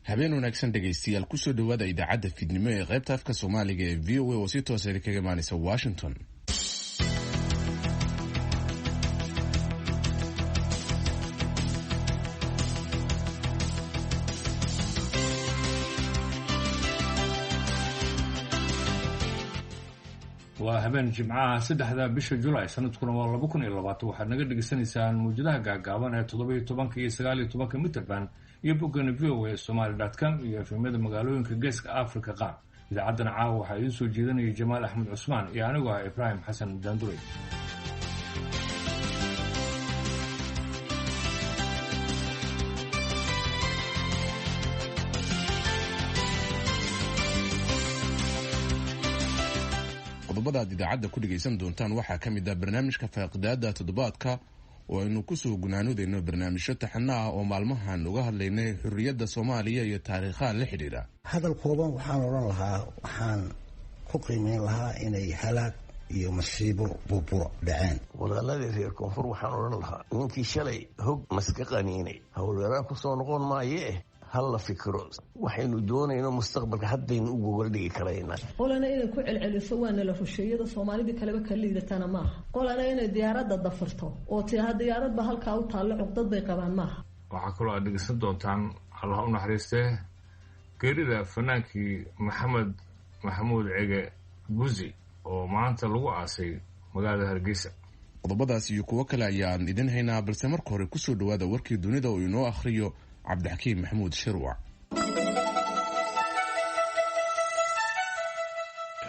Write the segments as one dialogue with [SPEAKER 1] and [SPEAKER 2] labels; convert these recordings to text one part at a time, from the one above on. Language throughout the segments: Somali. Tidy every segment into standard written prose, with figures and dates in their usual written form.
[SPEAKER 1] Habeen wanaagsan, dhegaystayaal. Kusoo dhawaada idaacadda fiidnimo ee qaybta afka Soomaaliga ee VOA oo si toosa kaga imaanaysa Washington.
[SPEAKER 2] Waa habeen Jimcaha, 3-da bisha Julaay, sanadkuna waa 2020. Waxaad naga dhegaysanaysaan mawjadaha gaagaaban ee 17-ka iyo 19-ka mitrband iyo boggana voa somaly.com iyo FM-yada magaalooyinka Geeska Africa qaar. Idaacaddana caawa waxaa idiin soo jeedinaya Jamaal Axmed Cusmaan iyo anigoo ah Ibraahim Xasan Daanduray.
[SPEAKER 1] Qodobada aad idaacadda ku dhegaysan doontaan waxaa ka mid ah barnaamijka faaqidaada toddobaadka oo aynu kusoo gunaanudayno barnaamijyo taxano ah oo maalmahan uga hadlaynay xurriyadda Soomaaliya iyo taariikhaha la xidhiidha.
[SPEAKER 3] Hadal kooban waxaan odhan lahaa, waxaan ku qiimeyn lahaa inay halaag iyo masiibo burburo dhaceen.
[SPEAKER 4] Walaaladii reer koonfur waxaan odhan lahaa, ninkii shalay hog maska qaniinay howlgaraan kusoo noqon maayee, ha la fikiro waxaynu doonayno mustaqbalka, haddaynu u gogol dhigi karaynaa.
[SPEAKER 5] Qolana inay ku celceliso waana la rusheeyada, Soomaalidii kaleba ka liidatana maaha. Qolana inay diyaaradda dafirto oo tiaha diyaaradba halkaa u taallo, cuqdad bay qabaan maaha.
[SPEAKER 2] Waxaa kaloo aad dhegeysan doontaan, Allah u naxariistee, geerida fanaankii Maxamed Maxamuud Cege Buzi oo maanta lagu aasay magaalada Hargeysa.
[SPEAKER 1] Qodobadaas iyo kuwo kale ayaan idin haynaa, balse marka hore kusoo dhawaada warkii dunida oo inoo akhriyo Cabdixakiim Maxamuud Shirwac.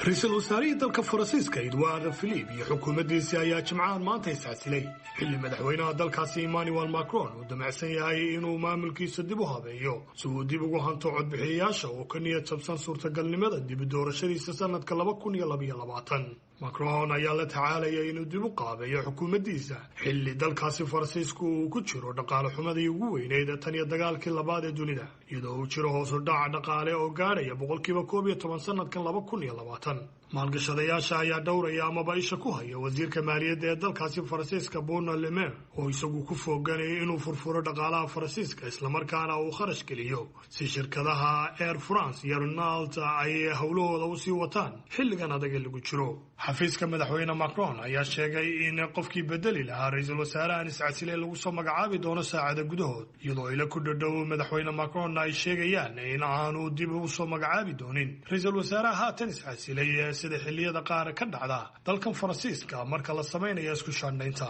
[SPEAKER 6] Ra-iisul wasaarihii dalka Faransiiska Edouard Philippe iyo xukuumaddiisii ayaa Jimcahan maanta iscasilay, xilli madaxweynaha dalkaasi Emmanuel Macron uu damacsan yahay inuu maamulkiisa dib u habeeyo si uu dib ugu hanto codbixiyayaasha oo ka niyad jabsan suurtagalnimada dib u doorashadiisa sanadka 2022. Macron ayaa la tacaalaya inuu dib u qaabeeyo xukuumaddiisa xilli dalkaasi Faransiisku uu ku jiro dhaqaale xumadii ugu weyneyd tan iyo dagaalkii labaad ee dunida, iyadoo uu jiro hoosu dhaca dhaqaale oo gaadhaya 11% sanadkan 2020. Maalgashadayaasha ayaa dhowraya amaba isha ku haya wasiirka maaliyadda ee dalkaasi Faransiiska Bruno Le Maire, oo isagu ku fooganaya inuu furfuro dhaqaalaha Faransiiska, islamarkaana uu kharash geliyo si shirkadaha Air France iyo Renault ay howlahooda usii wataan xilligan adag ee lagu jiro. Xafiiska madaxweyne Macron ayaa sheegay in qofkii bedeli lahaa ra-iisul wasaarahan iscasile lagu soo magacaabi doono saacada gudahood, iyadoo ila ku dhadhow madaxweyne Macron ay sheegayaan in aanu dib usoo magacaabi doonin ra-iisul wasaaraha haatan iscasilay, sida xilliyada qaar ka dhacda dalkan Faransiiska marka la samaynayo isku shaandhaynta.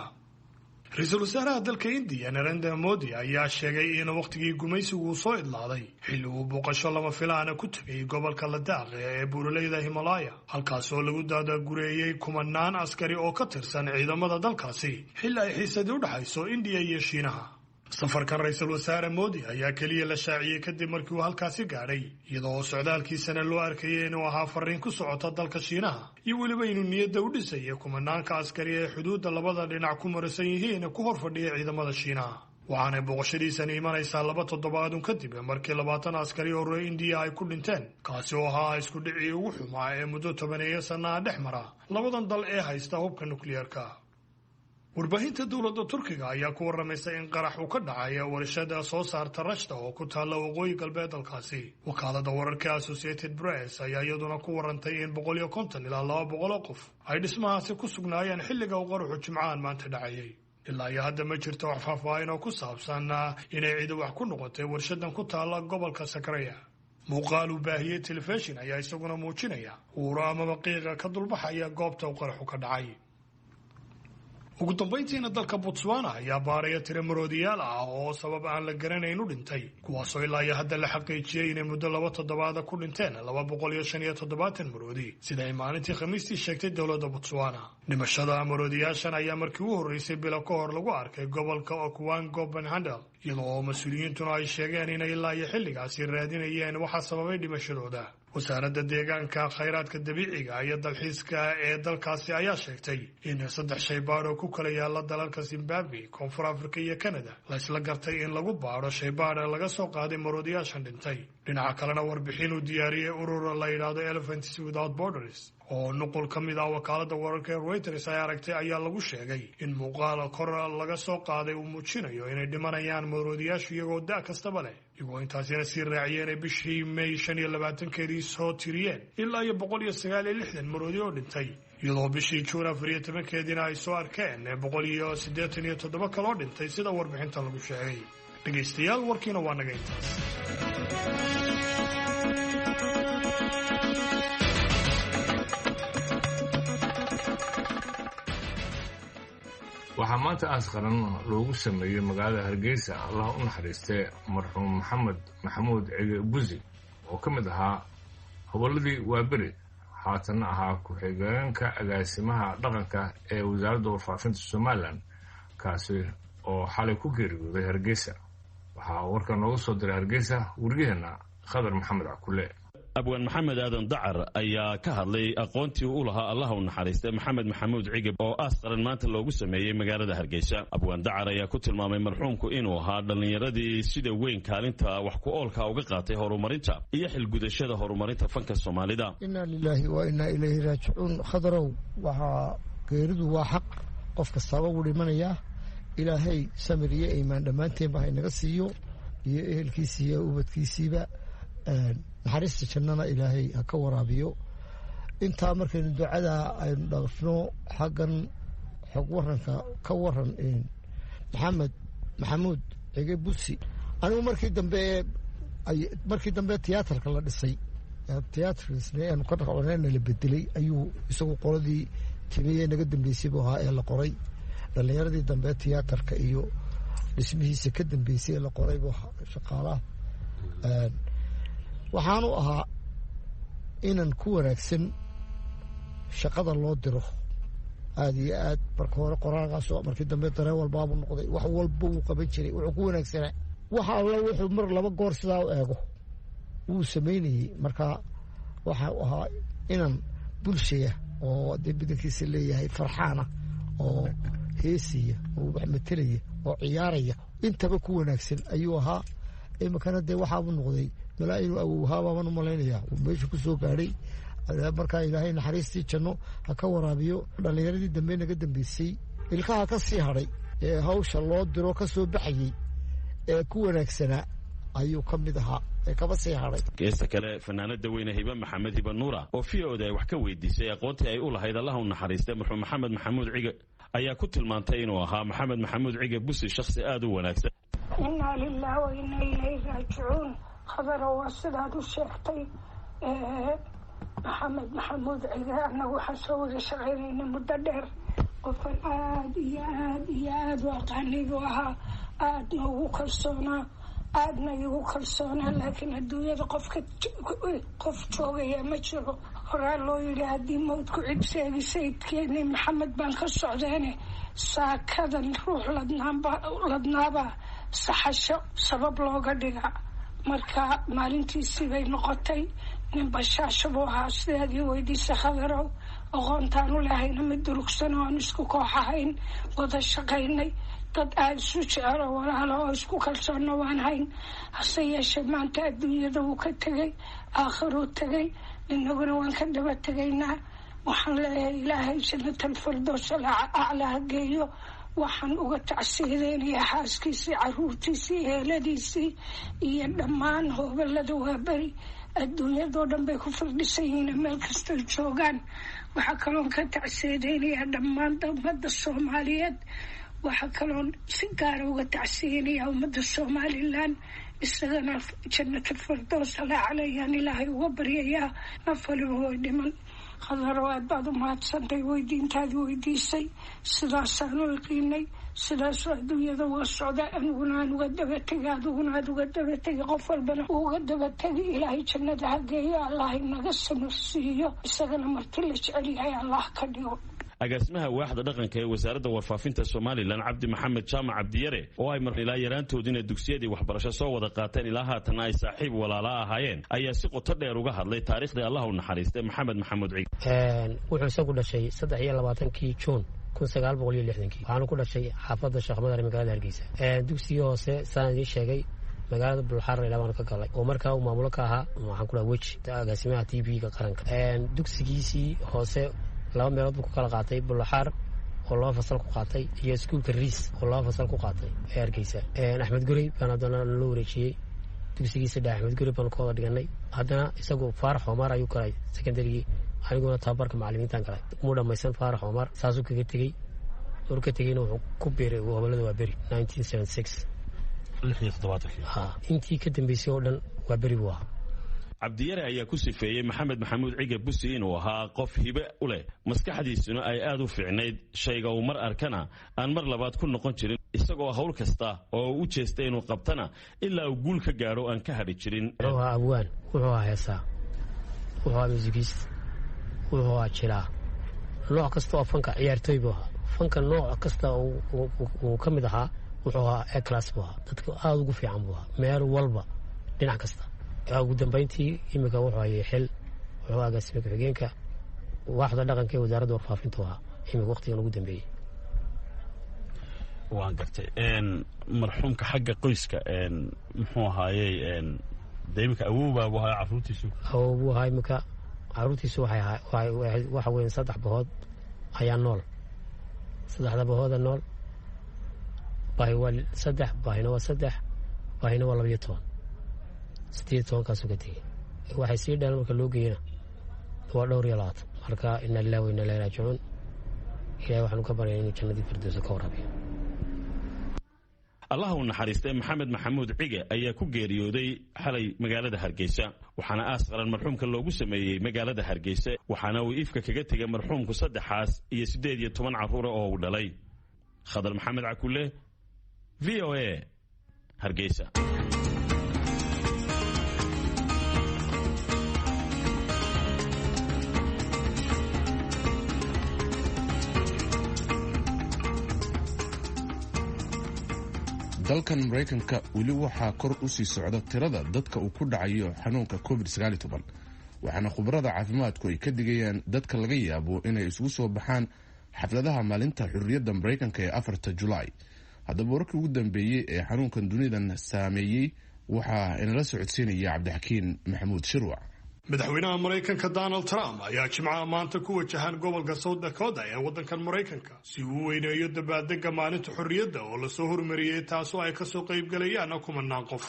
[SPEAKER 6] Ra-iisul wasaaraha dalka Indiya Narendra Modi ayaa sheegay in wakhtigii gumaysigu uu soo idlaaday, xilli uu booqasho lama filaana ku tegay gobolka Ladaaq ee buuraleyda Himalaya, halkaas oo lagu daadagureeyey kumanaan askari oo ka tirsan ciidamada dalkaasi, xilli ay xiisadii u dhexayso Indiya iyo Shiinaha. Safarkan ra-iisul wasaare Modi ayaa keliya la shaaciyey kadib markii uu halkaasi gaadhay, iyadoo socdaalkiisana loo arkayay inuu ahaa fariin ku socota dalka Shiinaha iyo weliba inuu niyadda u dhisaya kumanaanka askari ee xuduudda labada dhinac ku marisan yihiin ku hor fadhiya ciidamada Shiinaha. Waxaanay booqashadiisani imanaysaa 2 toddobaadun kadib markii 20 askari oo reer Indiya ay ku dhinteen, kaasi oo ahaa isku dhicii ugu xumaa ee muddo 10-eeyo sannaha dhex mara labadan dal ee haysta hubka nukliyeerka. Warbaahinta dowladda Turkiga ayaa ku waramaysa in qarax uu ka dhacay warshada soo saarta rashta oo ku taalla waqooyi galbeed dalkaasi. Wakaalada wararka Associated Press ayaa iyaduna ku warantay in 150 ilaa 200 oo qof ay dhismahaasi ku sugnaayeen xilliga uu qaraxu Jimcahan maanta dhacayay. Ilaa iyo hadda ma jirto wax faahfaahin oo ku saabsan inay cidi wax ku noqotay warshadan ku taalla gobolka Sakaraya. Muuqaal uu baahiyey telefishin ayaa isaguna muujinaya uuro amaba qiiqa ka dulbaxaya goobta uu qaraxu ka dhacay. Ugu dambayntiina, dalka Botswana ayaa baaraya tiro maroodiyaal ah oo sabab aan la garanayn u dhintay, kuwaasoo ilaa iyo hadda la xaqiijiyey inay muddo 2 toddobaada ku dhinteen 275 maroodi, sida ay maalintii Khamiistii sheegtay dowladda Botswana. Dhimashada maroodiyaashan ayaa markii u horreysay bilo ka hor lagu arkay gobolka Okavango Panhandle, iyadoo oo mas-uuliyiintuna ay sheegeen inay ilaa iyo xilligaasi raadinayeen waxaa sababay dhimashadooda. Wasaaradda deegaanka, khayraadka dabiiciga iyo dalxiiska ee dalkaasi ayaa sheegtay in saddex shaybaadh oo ku kala yaala dalalka Zimbabwe, Koonfur Afrika iyo Canada la isla gartay in lagu baadho shaybaadha laga soo qaaday maroodiyaashan dhintay. Dhinaca kalena, warbixin uu diyaariyey urur la yidhaahdo Elephants Without Borders oo nuqul ka mid ah wakaaladda wararka ee Reuters ay aragtay ayaa lagu sheegay in muuqaal kor laga soo qaaday uu muujinayo inay dhimanayaan maroodiyaashu iyagoo da' kastaba leh, iyagoo intaasina sii raaciyeen ay bishii May 25-keedii soo tiriyeen ilaa iyo 169 maroodi oo dhintay, iyadoo bishii Juun 14-keediina ay soo arkeen 187 kaloo dhintay, sida warbixinta lagu sheegay. Dhegaystayaal, warkiina waa naga intaas.
[SPEAKER 2] Waxaa maanta aas qaran loogu sameeyey magaalada Hargeysa Allah u naxariistee marxuum Maxamed Maxamuud Cige Busi oo ka mid ahaa hobolladii Waaberi, haatanna ahaa ku-xigeenka agaasimaha dhaqanka ee wasaaradda warfaafinta Somalilan, kaasi oo xalay ku geeriyooday Hargeysa. Waxaa warka nooga soo diray Hargeysa wariyaheenna Khadar Maxamed Cakule.
[SPEAKER 7] Abwaan Maxamed Aadan Dacar ayaa ka hadlay aqoontii u lahaa Allah u naxariistay Maxamed Maxamuud Cigib oo aas qaran maanta loogu sameeyey magaalada Hargeysa. Abwaan Dacar ayaa ku tilmaamay marxuumku inuu ahaa dhallinyaradii sida weyn kaalinta wax ku oolka uga qaatay horumarinta iyo xilgudashada horumarinta fanka Soomaalida.
[SPEAKER 8] Innaa lilaahi wa innaa ilayhi raajicuun. Khadarow, waxaa geeridu waa xaq, qof kastaaba wuu dhimanayaa. Ilaahay samir iyo iimaan dhammaanteenba haynaga siiyo, iyo ehelkiisii iyo ubadkiisiiba. Naxariista jannana Ilaahay ha ka waraabiyo. Intaa markaynu ducada aynu dhaafno, xaggan xog waranka ka waran Maxamed Maxamuud Cige Busi, anigu markii dambe tiyaatarka la dhisay, tiyaatarkiisna aanu ka dhaqconayna la bedelay, ayuu isagu qoladii timiye naga dambeysay buu ahaa ee la qoray. Dhallinyaradii dambe tiyaatarka iyo dhismihiisa ka dambeysay ee la qoray buu ahaa shaqaalaha. Waxaanu ahaa inan ku wanaagsan shaqada loo diro aada iyo aad. Marka hore qoraalkaas, markii dambe dareen walbaabuu noqday, wax walba wuu qaban jiray. Wuxuu ku wanaagsanaa waxa alla wuxuu mar laba goor sidaa u eego wuu samaynayey. Marka waxau ahaa inan bulshaya oo dee badankiisa leeyahay, farxaana oo heesiya oo wax matelaya oo ciyaaraya, intaba ku wanaagsan ayuu ahaa. Iminkana dee waxaabuu noqday malaa inuu awowhaa baaban u malaynayaa uu meesha ku soo gaadhay. Markaa Ilaahay naxariistii janno ha ka waraabiyo. Dhallinyaradii dambe naga dambeysay, ilkaha ka sii hadhay ee hawsha loo diro ka soo baxayey ee ku wanaagsanaa ayuu ka mid ahaa ee kaba sii hadhay.
[SPEAKER 7] Geesta kale, fanaanada weyne Hibe Maxamed Hiba Nuura oo v o da ay wax ka weydiisay aqoontii ay u lahayd Allah u naxariistay marxuum Maxamed Maxamuud Cige ayaa ku tilmaantay inuu ahaa Maxamed Maxamuud Cige Busi shakhsi aada u wanaagsan.
[SPEAKER 9] Innaa lilah wa innaa ilayhi raajicuun. Khadaro, waa sidaad u sheegtay. Maxamed Maxamuud Cige annagu waxaan soo wada shaqaynayna muddo dheer. Qofkan aada iyo aada iyo aada u aqaanay buu ahaa, aadna ugu kalsoonaa, aadna igu kalsoonaa. Laakiin adduunyada qofka qof joogaya ma jiro. Horaa loo yidhi, haddii mawdku cid seegi, sayidkeeni Maxamed baan ka socdeene, saakadan ruux ladnaanba ladnaabaa saxasho sabab looga dhiga. Marka maalintiisii bay noqotay. Nin bashaasho buu ahaa, sidaad ii weydiisa Khadarow. Aqoontaan u lehayna mid durugsan oo aan isku koox ahayn, wada shaqaynay, dad aada isu jecelo, walaalo oo isku kalsoonna waan hayn. Hase yeeshee maanta adduunyada wuu ka tegay, aakhiruu tegay, inaguna waan ka daba tegaynaa. Waxaan leeyahay Ilaahay jannatal firdows aclaa ha geeyo. Waxaan uga tacsiyadeynayaa xaaskiisii, caruurtiisii, eheladiisii iyo dhammaan hobalada Waaberi. Adduunyadoo dhan bay ku firdhisan yihiin meel kastay joogaan. Waxaa kaloon ka tacsiyadeynayaa dhammaan ummadda Soomaaliyeed. Waxaa kaloon si gaara uga tacsiyeynayaa ummadda Somalilan. Isagana jannatal firdows alaclayaan Ilaahay uga baryayaa. Naf waliba way dhiman. Khadaro, aad baad u mahadsantay weydiintaadi weydiisay. Sidaasaan u iqiinay, sidaasuu adduunyada uga socda, aniguna aan uga dabategi, adiguna aad uga dabategi, qof walbana uga dabategi. Ilaahay jannada hageeyo, Allah inaga samirsiiyo, isagana marti la jecel yahay Allah ka dhigo.
[SPEAKER 7] Agaasimaha waaxda dhaqanka ee wasaaradda warfaafinta Somalilan, Cabdi Maxamed Jaamac Cabdiyare, oo ay mar ilaa yaraantoodiina dugsiyadii waxbarasho soo wada qaateen, ilaa haatanna ay saaxiib walaala ahaayeen, ayaa si qoto dheer uga hadlay taariikhdii Allah u naxariistay Maxamed Maxamuud Cig.
[SPEAKER 10] Wuxuu isagu dhashay 23-kii Juun 1960-kii. Waxaanu ku dhashay xaafadda Sheekh Madar, magaalada Hargeysa. Dugsigii hoose, saan idiin sheegay, Magaalada Bulxaar la baanu ka galay oo markaa uu maamulo ka ahaa, waxaan ku dhaha, Weji, agaasimaha TV-ga qaranka. Dugsigiisii hoose laba meelood buu ku kala qaatay: Bulxaar oo laba fasal ku qaatay iyo iskuulka Riis oo laba fasal ku qaatay ee Hargeysa. Axmed Gurey baan haddana naloo wareejiyey. Dugsigiisa dhexe Axmed Gurey baanu ka wada dhiganay. Haddana isagu Faarax Omar ayuu galay secondarygii, aniguna tababarka macalimiintaan galay. Muu dhammaysan Faarax Omar, saasuu kaga tegey. Maruu ka tegeyna wuxuu ku biiray gobolada Waa Beri. Intii ka dambeysay oo dhan Waa Beri buu ahaa.
[SPEAKER 7] Cabdiyare ayaa ku sifeeyey Maxamed Maxamuud Cige Busi inuu ahaa qof hibe u leh, maskaxdiisuna ay aad u fiicnayd, shayga uu mar arkana aan mar labaad ku noqon jirin, isagoo hawl kasta oo u jeestay inuu qabtana ilaa uu guul ka gaadho aan ka hadhi jirin.
[SPEAKER 10] Wuxuu ahaa abwaan, wuxuu ahaa heesaa, wuxuu ahaa muusigiist, wuxuu ahaa jilaa, nooc kasta oo fanka, ciyaartooy buu ahaa. Fanka nooc kasta uu ka mid ahaa, wuxuu ahaa A class buu ahaa, dadka aada ugu fiican buu ahaa, meel walba, dhinac kasta. Ugu dambeyntii iminka wuxuu hayay xil, wuxuu agaasimay ku-xigeenka waaxda dhaqanka ee wasaaradda warfaafintu ahaa iminka waqtigan ugu dambeeyey.
[SPEAKER 7] Waan gartay. Marxuumka xagga qoyska muxuu ahaayey? De iminka awowbaabu ahaa caruurtiisu?
[SPEAKER 10] Awow buu ahaa. Iminka caruurtiisu waxa weyn saddex bahood ayaa nool. Saddexda bahooda nool, bahi waa saddex, baahina waa saddex, baahina waa 12, 18-kaasuu ka tegey. Waxay sii dhalan marka loo geeyana waa dhowr iyo labaatan. Marka inna lillahi wa inna ilayhi raajicuun. Ilahay waxaanu ka baryay inuu jannadii firdowsa ka warrabiyo.
[SPEAKER 7] Allah u naxariistay Maxamed Maxamuud Cige ayaa ku geeriyooday xalay magaalada Hargeysa, waxaana aas qaran marxuumka loogu sameeyey magaalada Hargeysa, waxaana uu ifka kaga tegay marxuumku saddexaas iyo 18 carruura oo uu dhalay. Khadar Maxamed Cakule, VOA, Hargeysa.
[SPEAKER 1] Dalkan Maraykanka weli waxaa kor u sii socda tirada dadka uu ku dhacayo xanuunka COVID, waxaana khubarada caafimaadku ay ka digayaan dadka laga yaabo inay isugu soo baxaan xafladaha maalinta xurriyadda Maraykanka ee 4-ta Julaay. Haddaba, wararkii ugu dambeeyey ee xanuunkan dunidan saameeyey waxaa inala socodsiinaya Cabdixakiin Maxamuud Shirwac.
[SPEAKER 6] Madaxweynaha Maraykanka Donald Trump ayaa Jimcaha maanta ku wajahan gobolka South Dakota ee waddankan Maraykanka si uu u weyneeyo dabaaldega maalinta xorriyadda oo lasoo hormariyey, taasoo ay kasoo qaybgalayaan kumanaan qof.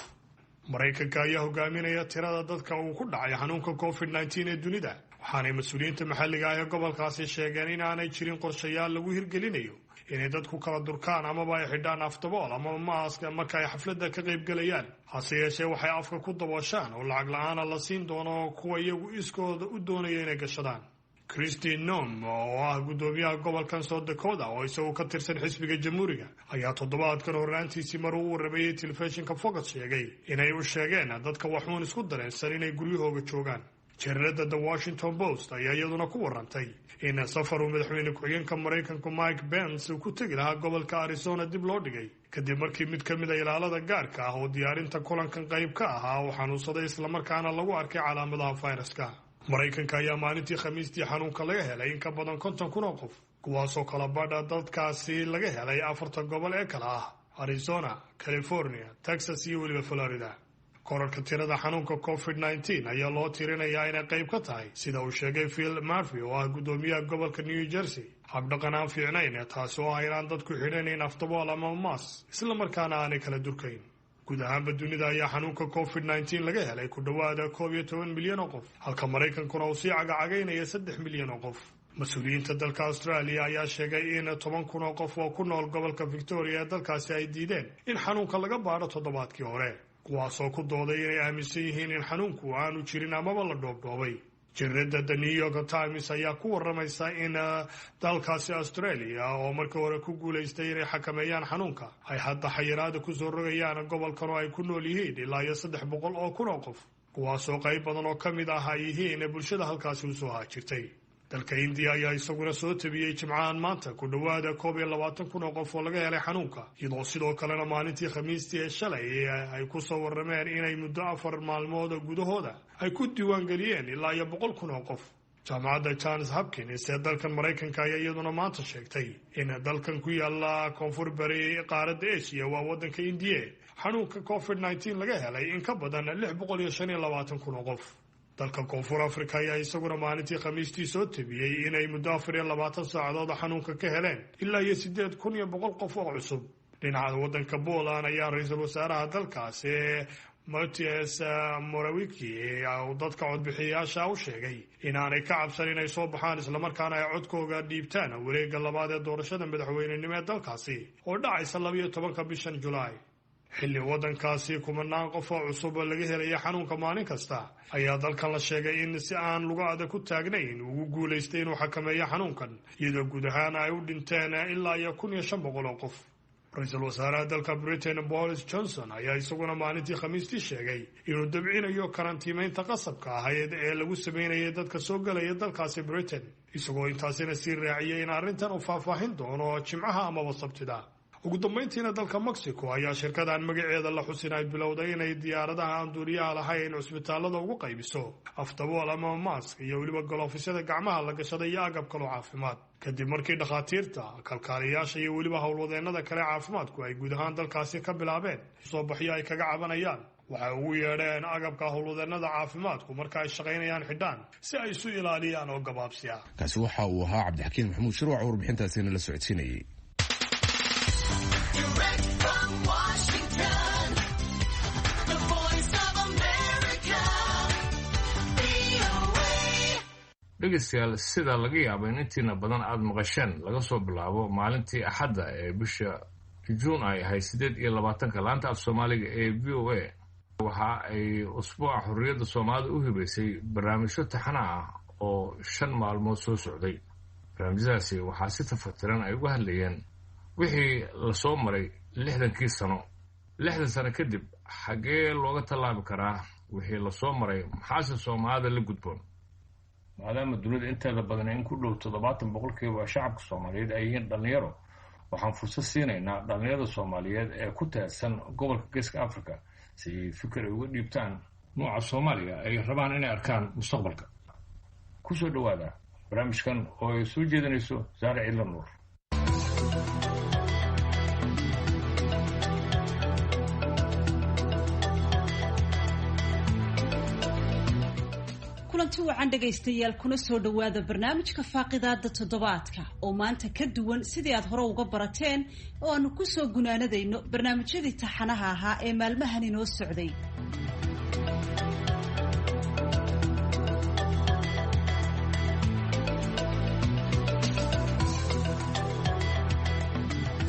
[SPEAKER 6] Maraykanka ayaa hogaaminaya tirada dadka uu ku dhacay xanuunka COVID-19 ee dunida, waxaanay mas-uuliyiinta maxalliga ah ee gobolkaasi sheegeen in aanay jirin qorshayaal lagu hirgelinayo inay dadku kala durkaan amaba ay xidhaan afdabool amaba maaska marka ay xafladda ka qaybgalayaan. Hase yeeshee, waxay afka ku dabooshaan oo lacag la-aana la siin doono kuwa iyagu iskooda u doonaya inay gashadaan. Kristi Noem oo ah guddoomiyaha gobolkan South Dakota oo isagu ka tirsan xisbiga Jamhuuriga ayaa toddobaadkan horraantiisii mar uu warramayey telefishinka Fox sheegay inay u sheegeen dadka waxuun isku dareensan inay guryahooga joogaan. Jaridada The Washington Post ayaa iyaduna ku warantay in safar uu madaxweyne ku-xigeenka Maraykanku Mike Pence uu ku tegi lahaa gobolka Arizona dib loo dhigay, kadib markii mid ka mid a ilaalada gaarka ah oo diyaarinta kulankan qayb ka ahaa uu xanuunsaday, islamarkaana lagu arkay calaamadaha fayraska. Maraykanka ayaa maalintii Khamiistii xanuunka laga helay in ka badan 50,000 oo qof, kuwaasoo kala badha dadkaasi laga helay afarta gobol ee kala ah Arizona, California, Texas iyo weliba Florida. Korarka tirada xanuunka COVID-19 ayaa loo tirinayaa inay qayb ka tahay, sida uu sheegay Phil Murphy oo ah guddoomiyaha gobolka New Jersey, habdhaqan aan fiicnayn, taasi oo ah inaan dadku xidhanayn afdabool ama maas, islamarkaana aanay kala durkayn. Guud ahaanba dunida ayaa xanuunka COVID-19 laga helay ku dhowaada 11 milyan oo qof, halka Maraykankuna uu sii cagacagaynaya 3 milyan oo qof. Mas-uuliyiinta dalka Australia ayaa sheegay in 10,000 oo qof oo ku nool gobolka Victoria ee dalkaasi ay diideen in xanuunka laga baadho toddobaadkii hore, kuwaasoo ku dooday inay aaminsan yihiin in xanuunku aanu jirin amaba la dhoobdhoobay. Jaridada The New York Times ayaa ku waramaysa in dalkaasi Australia oo markii hore ku guulaystay inay xakameeyaan xanuunka ay hadda xayiraada kusoo rogayaan gobolkan oo ay ku nool yihiin ilaa iyo 300,000 oo qof, kuwaasoo qayb badan oo ka mid ah ay yihiin bulshada halkaasi usoo haajirtay. Dalka Indiya ayaa isaguna soo tabiyey Jimcahan maanta ku dhowaada 21,000 oo qof oo laga helay xanuunka, iyadoo sidoo kalena maalintii Khamiistii ee shalay ay ku soo warrameen inay muddo 4 maalmood gudahooda ay ku diiwaangeliyeen ilaa iyo 100,000 oo qof. Jaamacadda Johns Hopkins ee dalkan Maraykanka ayaa iyaduna maanta sheegtay in dalkan ku yaala koonfur bari qaaradda Asia, waa waddanka Indiye, xanuunka COVID-19 laga helay in ka badan 625,000 oo qof. Dalka Koonfur Africa ayaa isaguna maalintii Khamiistii soo tabiyey inay muddo 24 saacadood xanuunka ka heleen ilaa iyo 8100 qof oo cusub. Dhinaca waddanka Poland ayaa ra-iisul wasaaraha dalkaasi Mateusz Morawiecki uu dadka codbixiyayaasha u sheegay inaanay ka cabsan inay soo baxaan islamarkaana ay codkooga dhiibtaan wareegga labaad ee doorashada madaxweynenimo ee dalkaasi oo dhacaysa 12-ka bishan Julaay. Xilli waddankaasi kumanaan qof oo cusub laga helaya xanuunka maalin kasta ayaa dalkan la sheegay in si aan luga adag ku taagnayn ugu guulaystay inuu xakameeyo xanuunkan, iyadoo guud ahaan ay u dhinteen ilaa iyo 1500 oo qof. Ra-iisul wasaaraha dalka Britain Boris Johnson ayaa isaguna maalintii Khamiistii sheegay inuu dabcinayo karantiimeynta qasabka ahayd ee lagu sameynayay dadka soo gelaya dalkaasi Britain, isagoo intaasina sii raaciyay in arrintan uu faahfaahin doono Jimcaha amaba Sabtida. Ugu dambayntiina dalka Mexico ayaa shirkadan magaceeda la xusin ay bilowday inay diyaaradaha aan duuliyaha lahayn cusbitaalada ugu qaybiso afdabool ama mask iyo weliba galoofyada gacmaha la gashaday iyo agab kaloo caafimaad, kadib markii dhakhaatiirta, kalkaaliyaasha iyo weliba howlwadeennada kale caafimaadku ay guud ahaan dalkaasi ka bilaabeen soo baxyo ay kaga cabanayaan waxay ugu yeedheen agabka howlwadeennada caafimaadku marka ay shaqaynayaan xidhaan si ay isu ilaaliyaan oo gabaabsi ah.
[SPEAKER 1] Kaasi waxa uu ahaa Cabdixakiin Maxamuud Shirwac, warbixintaasina la socodsiinayay.
[SPEAKER 11] Direct from Washington, the Voice of America, VOA.
[SPEAKER 2] Dhegaystayaal, sida laga yaabo in intiina badan aada maqasheen, laga soo bilaabo maalintii Axadda ee bisha Juun ay ahayd 28-ka, laanta af Soomaaliga ee VOA waxa ay usbuuca xorriyadda Soomaalida u hibaysay barnaamijyo taxana ah oo 5 maalmood soo socday. Barnaamijyadaasi waxaa si tafatiran ay uga hadlayeen wixii lasoo maray 60-kii sano. 60 sano kadib, xaggee looga tallaabi karaa wixii lasoo maray? Maxaase Soomaalida la gudboon, maadaama dunida inteeda badan in ku dhow 70% shacabka Soomaaliyeed ay yihiin dhallinyaro? Waxaan fursad siinaynaa dhallinyarada Soomaaliyeed ee ku teedsan gobolka Geeska Africa si ay fikir ay uga dhiibtaan nooca Soomaaliya ay rabaan inay arkaan mustaqbalka. Kusoo dhowaada barnaamijkan oo ay soo jeedinayso Saare Ciidla Nuur.
[SPEAKER 12] Kulanti wacan dhegaystayaal, kuna soo dhowaada barnaamijka faaqidaada toddobaadka oo maanta ka duwan sidii aad hore uga barateen, oo aanu kusoo gunaanadayno barnaamijyadii taxanaha ahaa ee maalmahan inoo socday.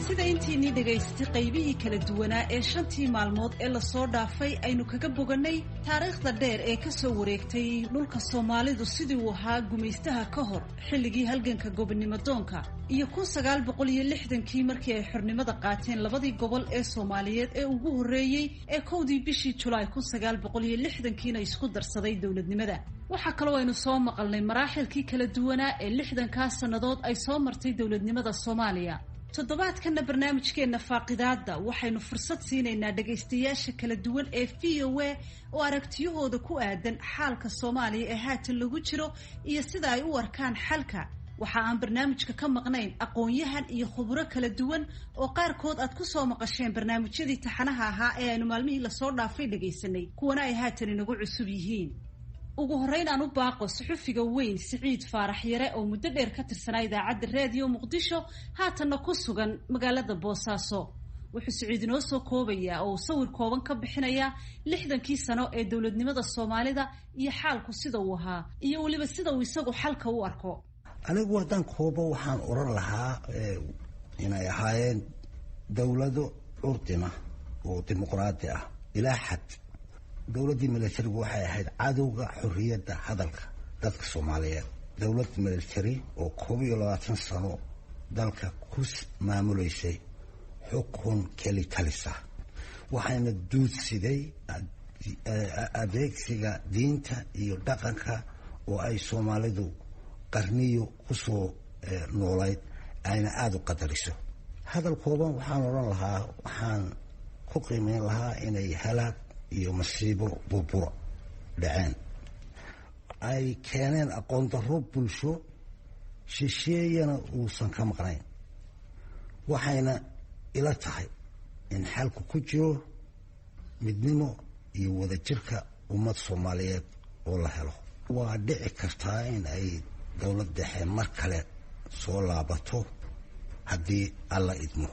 [SPEAKER 12] Sida intiinii dhegaystay qaybihii kala duwanaa ee shantii maalmood ee lasoo dhaafay aynu kaga bogannay taariikhda dheer ee ka soo wareegtay dhulka Soomaalidu sidii uu ahaa gumaystaha ka hor, xilligii halganka gobonnimo doonka iyo 1960-kii markii ay xornimada qaateen labadii gobol ee Soomaaliyeed ee ugu horreeyey ee 1-dii bishii Julaay 1960-kiina isku darsaday dowladnimada. Waxaa kaloo aynu soo maqalnay maraaxilkii kala duwanaa ee 60-kaa sannadood ay soo martay dowladnimada Soomaaliya. Toddobaadkanna barnaamijkeenna faaqidaadda waxaynu fursad siinaynaa dhagaystayaasha kala duwan ee VOA oo aragtiyahooda ku aadan xaalka Soomaaliya ee haatan lagu jiro iyo sida ay u arkaan xalka. Waxa aan barnaamijka ka maqnayn aqoon-yahan iyo khuburo kala duwan oo qaarkood aad ku soo maqasheen barnaamijyadii taxanaha ahaa ee aynu maalmihii lasoo dhaafay dhagaysanay, kuwana ay haatan inagu cusub yihiin. Ugu horreyn aan u baaqo suxufiga weyn Siciid Faarax Yare oo muddo dheer ka tirsanaa idaacadda Raadiyo Muqdisho, haatanna ku sugan magaalada Boosaaso. Wuxuu Siciid inoo soo koobayaa oo uu sawir kooban ka bixinayaa 60-kii sano ee dowladnimada Soomaalida iyo xaalku sida uu ahaa iyo weliba sida uu isagu xalka u arko.
[SPEAKER 3] Anigu haddaan koobo, waxaan odhan lahaa inay ahaayeen dowlado curdina oo dimuqraadi ah ilaa xad. Dowladdii militarigu waxay ahayd cadowga xorriyadda hadalka dadka Soomaaliyeed. Dowlad military oo 21 sano dalka ku maamuleysay xukun keli talisa, waxayna duudsiday adeegsiga diinta iyo dhaqanka oo ay Soomaalidu qarniyo kusoo noolayd ayna aada u qadariso. Hadal kooban waxaan odhan lahaa, waxaan ku qiimeyn lahaa inay halaag iyo masiibo burbura dhaceen. Ay keeneen aqoon darro bulsho, shisheeyana uusan ka maqnayn. Waxayna ila tahay in xalku ku jiro midnimo iyo wadajirka ummad Soomaaliyeed oo la helo. Waa dhici kartaa in ay dowlad dhexe mar kale soo laabato haddii Alla idmo.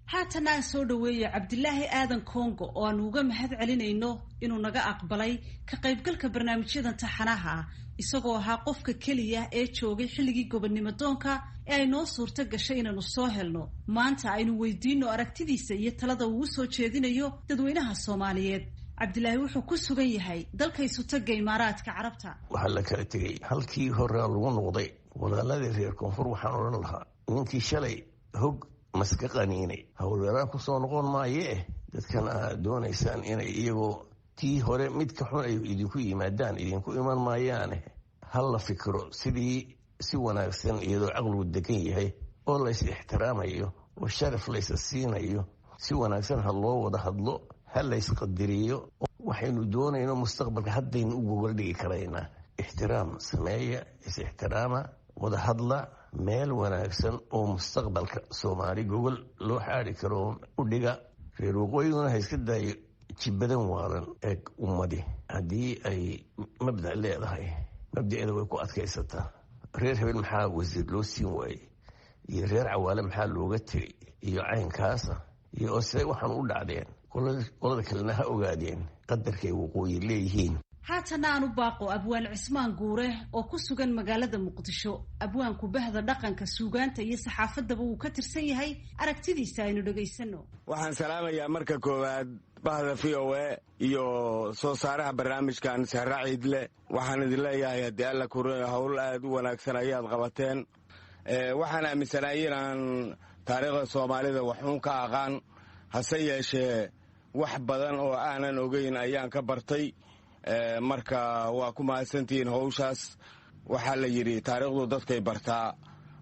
[SPEAKER 12] Haatan aan soo dhoweeya Cabdilaahi Aadan Kongo, oo aan uga mahad celinayno inuu naga aqbalay ka qaybgalka barnaamijyadan taxanaha ah, isagoo ahaa qofka keliya ee joogay xilligii gobonnimo doonka ee ay noo suurto gashay inaanu soo helno. Maanta aynu weydiino aragtidiisa iyo talada uu soo jeedinayo dadweynaha Soomaaliyeed. Cabdilaahi wuxuu ku sugan yahay dalka Isutagga Imaaraadka Carabta.
[SPEAKER 4] Waxaa la kala tegey halkii horea lagu noqday. Walaaladii reer koonfur waxaan odhan lahaa, ninkii shalay hog maska qaniinay howlgaraan ku soo noqon maayee, dadkan aad doonaysaan inay iyagoo tii hore mid ka xun ay idinku yimaadaan, idinku iman maayaane, ha la fikiro sidii si wanaagsan, iyadoo caqligu degan yahay oo lays ixtiraamayo oo sharaf laysa siinayo. Si wanaagsan ha loo wada hadlo, ha laysqadariyo. Waxaynu doonayno mustaqbalka haddaynu u gogol dhigi karaynaa. Ixtiraam sameeya, is ixtiraama, wada hadla, meel wanaagsan oo mustaqbalka Soomaali gogol loo xaadi karo u dhiga. Reer waqooyiguna ha iska daayo jibadan waalan. Eeg, ummadi haddii ay mabda leedahay, mabdaeeda way ku adkaysataa. Reer hebel maxaa wasiir loo siin waayey, iyo reer Cawaale maxaa looga tegay, iyo caynkaasa, iyo ose waxaan u dhacdeen, qolada kalena ha ogaadeen qadarkay waqooyi leeyihiin.
[SPEAKER 12] Haatana aan u baaqo Abwaan Cismaan Guure oo ku sugan magaalada Muqdisho. Abwaanku bahda dhaqanka, suugaanta iyo saxaafaddaba wuu ka tirsan yahay. Aragtidiisa aynu dhegaysano.
[SPEAKER 13] Waxaan salaamayaa marka koowaad bahda VOA iyo soo saaraha barnaamijkan, Sahra Ciidle. Waxaan idin leeyahay, haddii Alla kure, howl aad u wanaagsan ayaad qabateen. Waxaan aaminsanahay inaan taariikhda Soomaalida waxuun ka aqaan, hase yeeshee wax badan oo aanan ogeyn ayaan ka bartay. Marka waa ku mahadsantihiin howshaas. Waxaa la yidhi, taariikhdu dadkay bartaa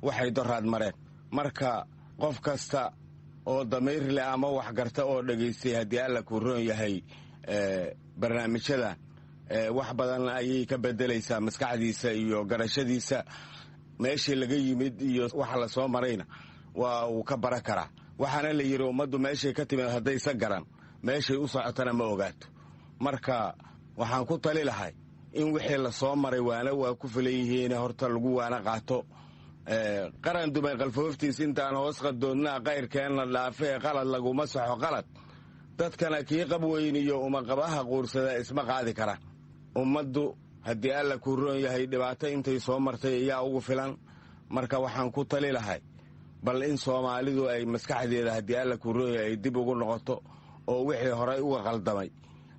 [SPEAKER 13] waxay doraad mareen. Marka qof kasta oo damiir leh ama wax garta oo dhegaystay, haddii Alla kuu roon yahay, barnaamijyada wax badan ayay ka bedelaysaa maskaxdiisa iyo garashadiisa. Meeshii laga yimid iyo waxa la soo marayna waa uu ka bara karaa. Waxaana la yidhi, ummaddu meeshay ka timid haddaysa garan, meeshay u socotana ma ogaato. Marka waxaan ku tali lahay in wixii la soo maray waana waa ku filan yihiin, horta lagu waana qaato. Qaran dumay qalfooftiis intaan hoos qadoodnaa, qayrkeenna dhaafee, qalad laguma saxo qalad. Dadkana kii qab weyniyo umaqabaha quursada isma qaadi kara. Ummaddu, haddii Alla kuu roon yahay, dhibaato intay soo martay ayaa ugu filan. Marka waxaan ku tali lahay bal in Soomaalidu ay maskaxdeeda, haddii Alla kuu roon yahay, ay dib ugu noqoto oo wixii horay uga qaldamay,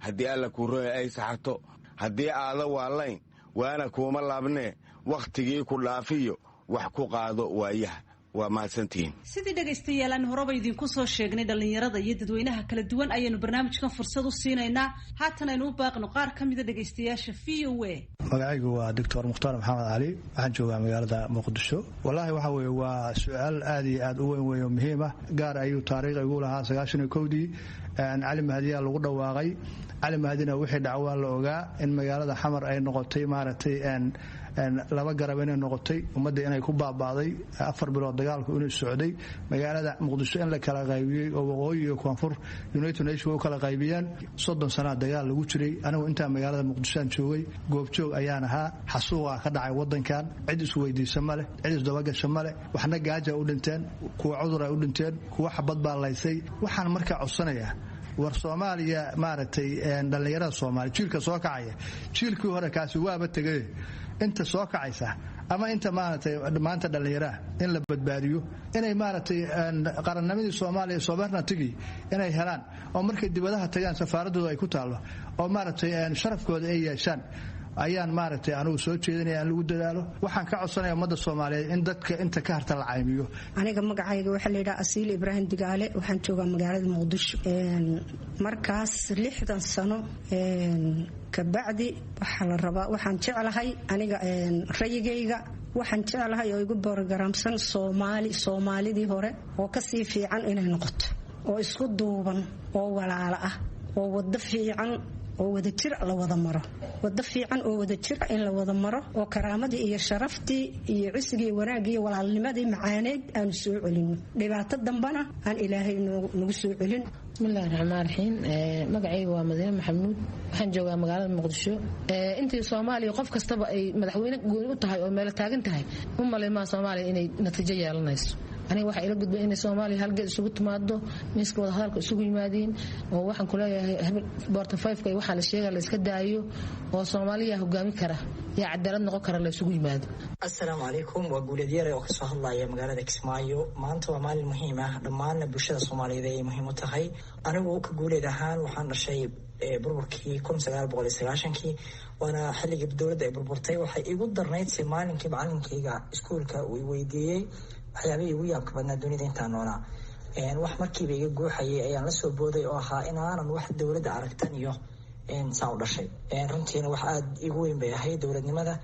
[SPEAKER 13] haddii Alla kuu roon yahay, ay saxato. Haddii aada waalayn, waana kuuma laabnee, wakhtigii ku dhaafiyo wax ku qaado waayaha. Waa mahadsantihiin.
[SPEAKER 12] Sidii dhegaystayaal aan horeba idinku soo sheegnay, dhallinyarada iyo dadweynaha kala duwan ayaanu barnaamijkan fursad u siinaynaa. Haatan aynu u baaqno qaar ka mida dhegaystayaasha VOA.
[SPEAKER 14] Magacaygu waa Doctor Mukhtaar Maxamed Cali. Waxaan joogaa magaalada Muqdisho. Wallaahi waxa weeye waa su-aal aad iyo aad u weyn weyn oo muhiim ah. Gaar ayuu taariikh igu lahaa. 91-dii Cali Mahdiyaa lagu dhawaaqay. Cali Mahdina wixii dhacwaa la ogaa, in magaalada Xamar ay noqotay maaragtay laba garab inay noqotay, ummadda inay ku baaba'day, 4 bilood dagaalku inuu socday, magaalada Muqdisho in la kala qaybiyey oo waqooyi iyo koonfur United Nation u kala qaybiyeen. 30 sanaa dagaal lagu jiray. Anigu intaa magaalada Muqdishoan joogay, goobjoog ayaan ahaa. Xasuuqaa ka dhacay wadankan, cid isweydiisa ma leh, cid isdabagasha ma leh. Waxna gaaja u dhinteen, kuwa cudur ay u dhinteen, kuwa xabad baa laysay. Waxaan markaa codsanayaa, war Soomaaliya maaragtay dhallinyarada Soomaaliya, jiilka soo kacaya, jiilkii hore kaasi waaba tegay, inta soo kacaysa ama inta maaragtay maanta dhallinyaraha in la badbaadiyo, inay maaragtay qarannimadii Soomaaliya, sovereignty inay helaan, oo markay dibadaha tagaan safaaradooda ay ku taallo, oo maaragtay sharafkooda ay yeeshaan ayaan maaragtay anigu soo jeedinaya in lagu dadaalo. Waxaan ka codsanaya ummadda Soomaaliyeed in dadka inta ka harta la caymiyo.
[SPEAKER 15] Aniga magacayga waxaa la yidhaha Asiil Ibraahim Digaale. Waxaan joogaa magaalada Muqdisho. Markaas 60 sano kabacdi waxaa la rabaa, waxaan jeclahay aniga rayigayga, waxaan jeclahay oo igu borogaraamsan Soomaali Soomaalidii hore oo kasii fiican inay noqoto, oo isku duuban oo walaalo ah oo wado fiican. oo wadajir la wada maro, wado fiican oo wadajir in la wada maro, oo karaamadii iyo sharaftii iyo cisigii wanaaggii iyo walaalnimadii macaaneyd aanu soo celino, dhibaato dambana aan ilaahay nagu soo celin.
[SPEAKER 16] Bismillahi raxmaan raxiim. Magacayga waa Madiine Maxamuud, waxaan joogaa magaalada Muqdisho. Intii Soomaaliya qof kastaba ay madaxweyne gooni u tahay oo meelo taagan tahay, u malaymaa Soomaaliya inay natiijo yeelanayso. Aniga waxaa ila gudbay inay Soomaaliya halgeed isugu timaado, miiska wada hadalka isugu yimaadiin, oo waxaan kuleeyahay boorta fiveka iyo waxaa la sheega la iska daayo, oo Soomaaliya hogaami kara yaa cadaalad noqon kara la isugu yimaado.
[SPEAKER 17] Asalaamu calaykum, waa Guuleed Yare oo kasoo hadlaya magaalada Kismaayo. Maanta waa maalin muhiim ah, dhammaanna bulshada Soomaaliyeed ayay muhiim u tahay. Anigu ka Guuleed ahaan waxaan dhashay burburkii 1990-kii, waana xilligii dowladda ay burburtay. Waxay igu darnayd si maalinkii macalinkayga iskuulka uu weydiiyey waxyaabihii igu yaabka badnaa dunida intaan noolaa. Wax markiiba iga guuxayay ayaan lasoo booday oo ahaa inaanan wax dowladda aragtan iyo saa u dhashay. Runtiina wax aada igu weyn bay ahayd dowladnimada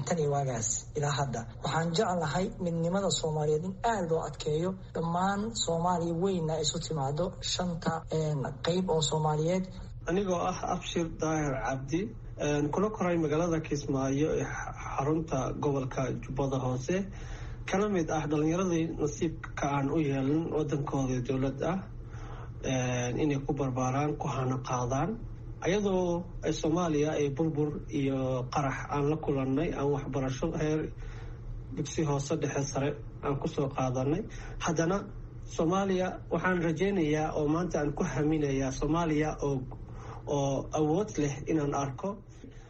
[SPEAKER 17] tan iyo waagaas ilaa hadda. Waxaan jeclahay midnimada Soomaaliyeed in aada loo adkeeyo, dhammaan Soomaaliya weynna isu timaado, shanta qeyb oo Soomaaliyeed.
[SPEAKER 18] Anigoo ah Abshir Daahir Cabdi, kula koray magaalada Kismaayo ee xarunta gobolka Jubbada Hoose, kana mid ah dhalinyaradii nasiibka aan u yeelin wadankooda dowlad ah inay ku barbaaraan, ku hana qaadaan, ayadoo Soomaaliya ay burbur iyo qarax aan la kulannay, aan waxbarasho heer dugsi hoose, dhexe, sare aan kusoo qaadanay. Haddana Soomaaliya waxaan rajaynayaa oo maanta aan ku haminayaa Soomaaliya oo awood leh inaan arko.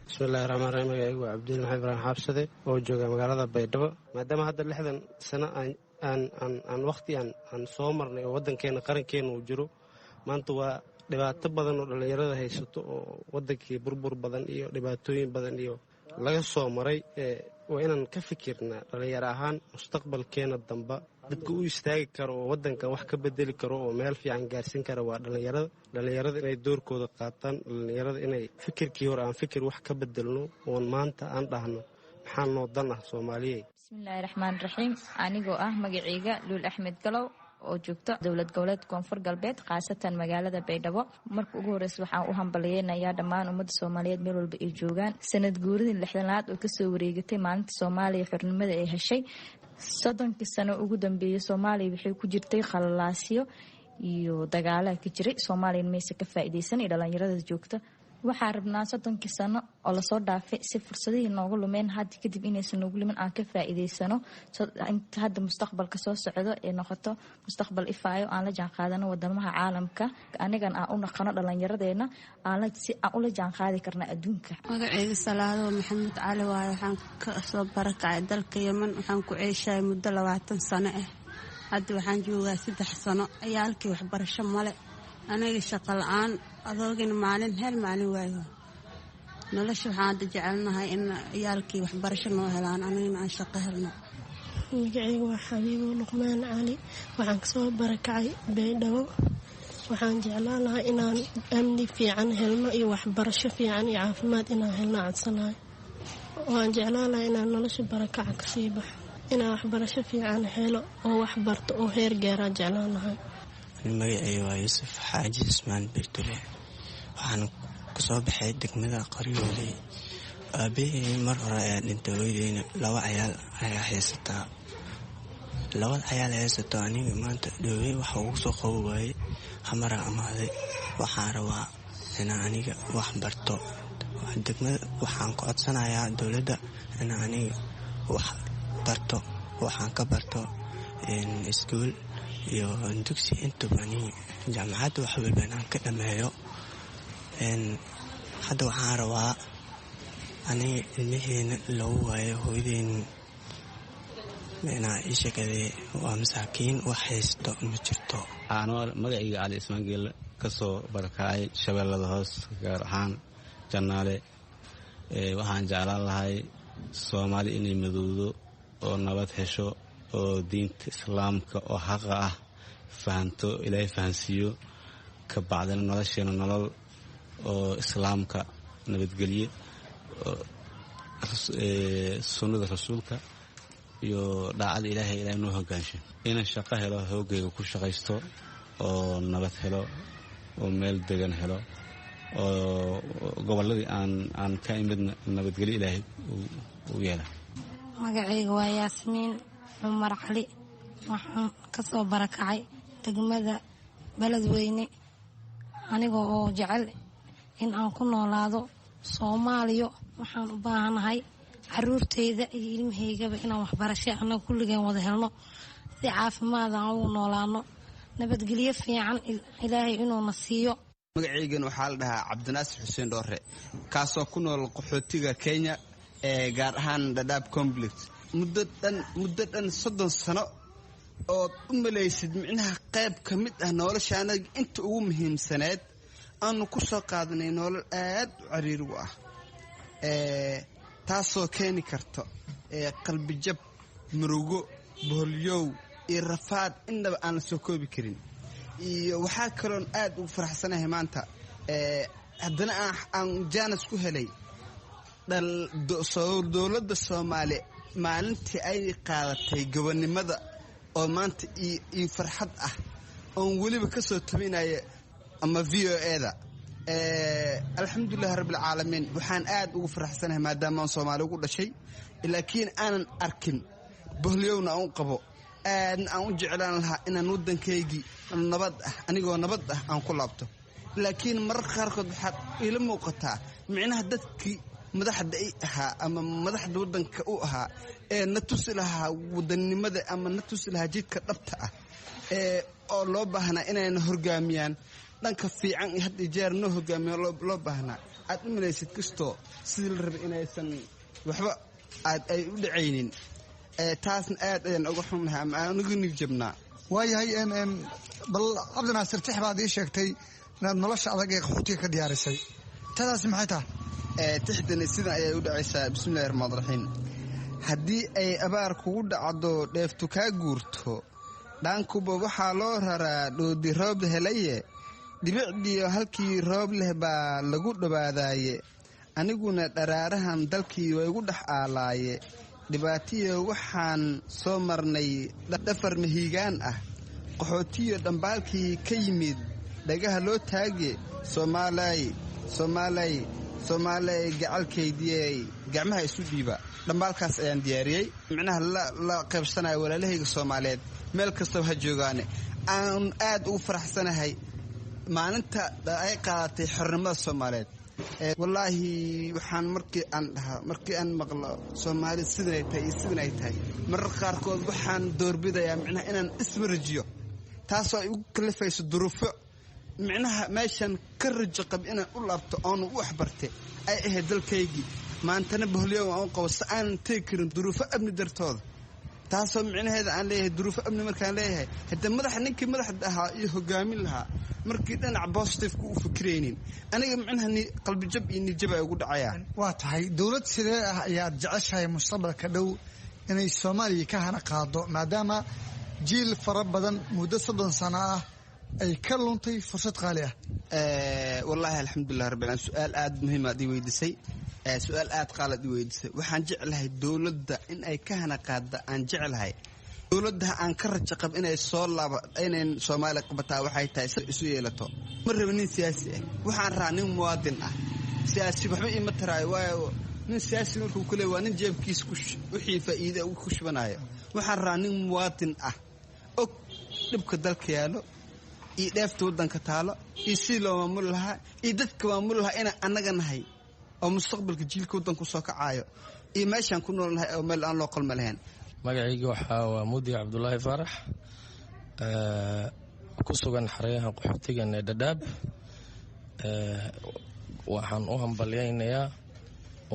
[SPEAKER 19] Bismillahi raxmaan raxiim. Magacaygu waa Cabdul Maxamed Ibraahim Xaabsade oo jooga magaalada Baydhabo. Maadaama hadda 60 sano aan wakhti aan soo marnay oo waddankeena qarankeena uu jiro, maanta waa dhibaato badan oo dhallinyarada haysato, oo waddankii burbur badan iyo dhibaatooyin badan iyo laga soo maray. Waa inaan ka fikirnaa dhallinyaro ahaan mustaqbalkeena damba. Dadka u istaagi karo oo waddankan wax ka bedeli karo oo meel fiican gaarsiin kara waa dhallinyarada. Dhallinyarada inay doorkooda qaataan, dhallinyarada inay fikirkii hore aan fikir wax ka bedelno, oon maanta aan dhahno maxaa noo dan ah Soomaaliye.
[SPEAKER 20] Bismillahi raxmaan raxiim. Anigoo ah magaceyga Luul Axmed Galow oo joogta dowlad goboleed Koonfur Galbeed, khaasatan magaalada Baydhabo. Marka ugu horeysa waxaan u hambaliyeynayaa dhammaan ummadda Soomaaliyeed meel walba ay joogaan sanad guuridii 60aad oo kasoo wareegatay maalinta Soomaaliya xornimada ay heshay. 30-kii sano ugu dambeeyay Soomaaliya waxay ku jirtay khalalaasyo iyo dagaalaha ka jiray. Soomaaliya mayse ka faa-iideysan iyo dhalinyarada joogta. Waxaan rabnaa 30-kii sano oo lasoo dhaafay si fursadihii noogu lumeen hadda kadib inaysan noogu lumin, aan ka faa-iideysano inta hadda mustaqbalka soo socdo ee noqoto mustaqbal ifaayo, aan la jaan qaadano wadamaha caalamka, anigan aan u naqano dhalinyaradeenna si aan ula jaan qaadi karna adduunka.
[SPEAKER 21] Magaceyga Salaado Maxamed Cali waaye. Waxaan kasoo barakacay dalka Yeman. Waxaan ku ceeshahay muddo 20 sano ah. Hadda waxaan joogaa 3 sano. Ciyaalkii waxbarasho male, aniga shaqo la-aan, adoogina maalin hel maalin waayo. Nolosha waxaan hadda jecelnahay in ciyaalkii waxbarasho noo helaan, anigana aan shaqo helno.
[SPEAKER 22] Magaceyga waa Xabiibo Luqmaan Cali. Waxaan kasoo barakacay Baydhabo. Waxaan jeclaan lahaa inaan amni fiican helno iyo waxbarasho fiican iyo caafimaad inaan helno codsanahay. Waan jeclaan lahaa inaan nolosha barakaca kasii baxo, inaan waxbarasho fiican helo oo wax barto oo heer gaaraan jeclaan lahay.
[SPEAKER 23] Magaceyga waa Yuusuf Xaaji Cismaan Bertule. Waxaan kasoo baxay degmada Qoryooley. Aabahey mar hore ayaa dhintay, hooyadeyna laba cayaal ayaa haysataa. Labada cayaal haysato aniga maanta dhoobey waxa ugu soo qabo waayey, hamaraa amaaday. Waxaan rabaa inaan aniga wax barto. Degmada waxaan ka codsanayaa dowladda inaan aniga wax barto, waxaan ka barto iskuul iyo dugsi, intuba aniga jaamacadda wax walba inaan ka dhameeyo. Hadda waxaan rabaa aniga ilmaheena lagu waayo, hooyadeyn inaa ii sheekadee waa masaakiin, wax haysto ma jirto.
[SPEAKER 24] Anoo magacayga Cali Ismaan Geelle, kasoo barakacay Shabeellada Hoos, gaar ahaan Jannaale. Waxaan jeclaan lahay Soomaali inay madowdo oo nabad hesho oo diinta Islaamka oo xaqa ah fahanto, Ilaahay fahansiiyo, ka bacdina nolosheena nolol oo Islaamka nabadgelye, sunnada rasuulka iyo dhaacada Ilaahay, Ilahay noo hogaansho, inaan shaqo helo, hoogayga ku shaqaysto oo nabad helo oo meel degan helo. Oo gobolladii aan ka imidna nabadgelyo ilaahay u yeela.
[SPEAKER 5] Magacayga waa Yaasmiin Cumar Cali. Waxaan kasoo barakacay degmada Beledweyne, aniga oo jecel in aan ku noolaado Soomaaliyo. Waxaan u baahanahay caruurteyda iyo ilmahaygaba inaan waxbarasho annaga kulligeen wada helno, si caafimaad aan ugu noolaano, nabadgelyo fiican Ilaahay inuuna siiyo.
[SPEAKER 8] Magacaygan waxaa la dhahaa Cabdinaasir Xuseen Dhoore, kaasoo ku nool qaxootiga Kenya ee gaar ahaan Dhadhaab complex. Muddo dhan 30 sano ood u malaysid micnaha qayb ka mid ah nolosha anaga inta ugu muhiimsaneed aanu ku soo qaadanay nolol aad u cariirigu ah, taasoo keeni karto qalbijab, murugo, boholyow iyo rafaad innaba aan la soo koobi karin. Iyo waxaa kaloon aad ugu faraxsanahay maanta, haddana aan jaanis ku helay dowladda Soomaali maalintii ay qaadatay gobonnimada, oo maanta io farxad ah oon weliba ka soo tabinaya ama VOA-da. Alxamdulilahi rabbilcaalamiin, waxaan aad ugu faraxsanahay maadaama aan Soomaali ugu dhashay, laakiin aanan arkin boholyowna aan u qabo, aadna aan u jeclaan lahaa inaan waddankaygii nabad ah, anigoo nabad ah, aan ku laabto. Laakiin mararka qaarkood waxaad iila muuqataa micnaha dadkii madaxda i ahaa ama madaxda waddanka u ahaa ee na tusi lahaa wadannimada ama na tusi lahaa jidka dhabta ah ee oo loo baahnaa inayna horgaamiyaan dhanka fiican iyo had iyo jeer noo hogaamiyaan loo baahnaa, aad u malaysid kastoo sidii la rabay inaysan waxba aad ay u dhacaynin. Taasna aad ayaan uga xunnahay ama aan uga nigjabnaa.
[SPEAKER 9] Waayahay, bal Cabdinaasir, tix baad ii sheegtay inaad nolosha adag ee qaxootiga ka diyaarisay. Tadaasi maxay tahay?
[SPEAKER 8] Tixdani sidan ayay u dhacaysaa. Bismillahi raxmaan raxiim. Haddii ay abaar kugu dhacdo, dheeftu kaa guurto, dhaankuba waxaa loo raraa dhoodi roob helaye, dhibicdiyo halkii roob leh baa lagu dhowaadaaye. Aniguna dharaarahan dalkii waa igu dhex aalaaye, dhibaatiyo waxaan soo marnay dhafar mahiigaan ah, qaxootiyo dhambaalkii ka yimid dhagaha loo taage. Soomaalay, Soomaalay, Soomaalay, gacalkaydiyey, gacmaha isu dhiiba. Dhambaalkaas ayaan diyaariyey, micnaha la qaybsanaya walaalahayga Soomaaliyeed meel kastaba ha joogaane. Aan aad ugu faraxsanahay maalinta ay qaadatay xornimada Soomaaliyeed. Wallaahi, waxaan markii aan dhahaa, markii aan maqlo Soomaali sidanay tahay iyo sidan ay tahay, marar qaarkood waxaan doorbidayaa micnaha inaan ismarajiyo, taasoo ay ugu kalifayso duruufo micnaha meeshan ka rajo qab inaan u laabto oonu u waxbarte ay ahayd dalkaygii. Maantana boholyow aan u qabo si aanan tegi karin duruufo amni dartooda, taasoo micnaheeda aan leeyahay duruufo amni markaan leeyahay, haddee madaxa ninkii madaxda ahaa iyo hogaamin lahaa markii dhinaca positiveka u fikiraynin, aniga micnaha qalbijab iyo nijab ay ugu dhacayaan.
[SPEAKER 9] Waa tahay, dowlad sidee ah ayaad jeceshahay mustaqbalka dhow inay Soomaaliya ka hana qaado, maadaama jiil fara badan muddo 30 sano ah ay ka luntay fursad qaali ah?
[SPEAKER 8] Wallaahi, alxamdulilah rabbil alamin. Su-aal aad muhiim aad ii weydiisay, su-aal aad qaalad ii weydiisay. Waxaan jeclahay dowladda in ay ka hana qaadda aan jeclahay, dowladda aan ka rajo qab inay soo laaba inay Soomaaliya qabataa waxay tahay si isu yeelato. Ma raba nin siyaasi ah, waxaan rabaa nin muwaadin ah. Siyaasi waxba iima taraayo, waayo nin siyaasi markuu ku leey waa nin jeebkiisa wixii faa'iide ku shubanayo. Waxaan rabaa nin muwaadin ah, og dhibka dalka yaalo iyo dheefta waddanka taalo iyo sidii loo maamuli lahaa iyo dadka maamuli lahaa inaan annaga nahay, oo mustaqbalka jiilka waddanku soo kacaayo iyo meeshaan ku nool nahay oo meel aan loo qalma lahayn.
[SPEAKER 10] Magacayga waxaa waa Mudi Cabdulaahi Faarax, ku sugan xeryaha qaxootigan ee Dhadhaab. Waxaan u hambalyaynayaa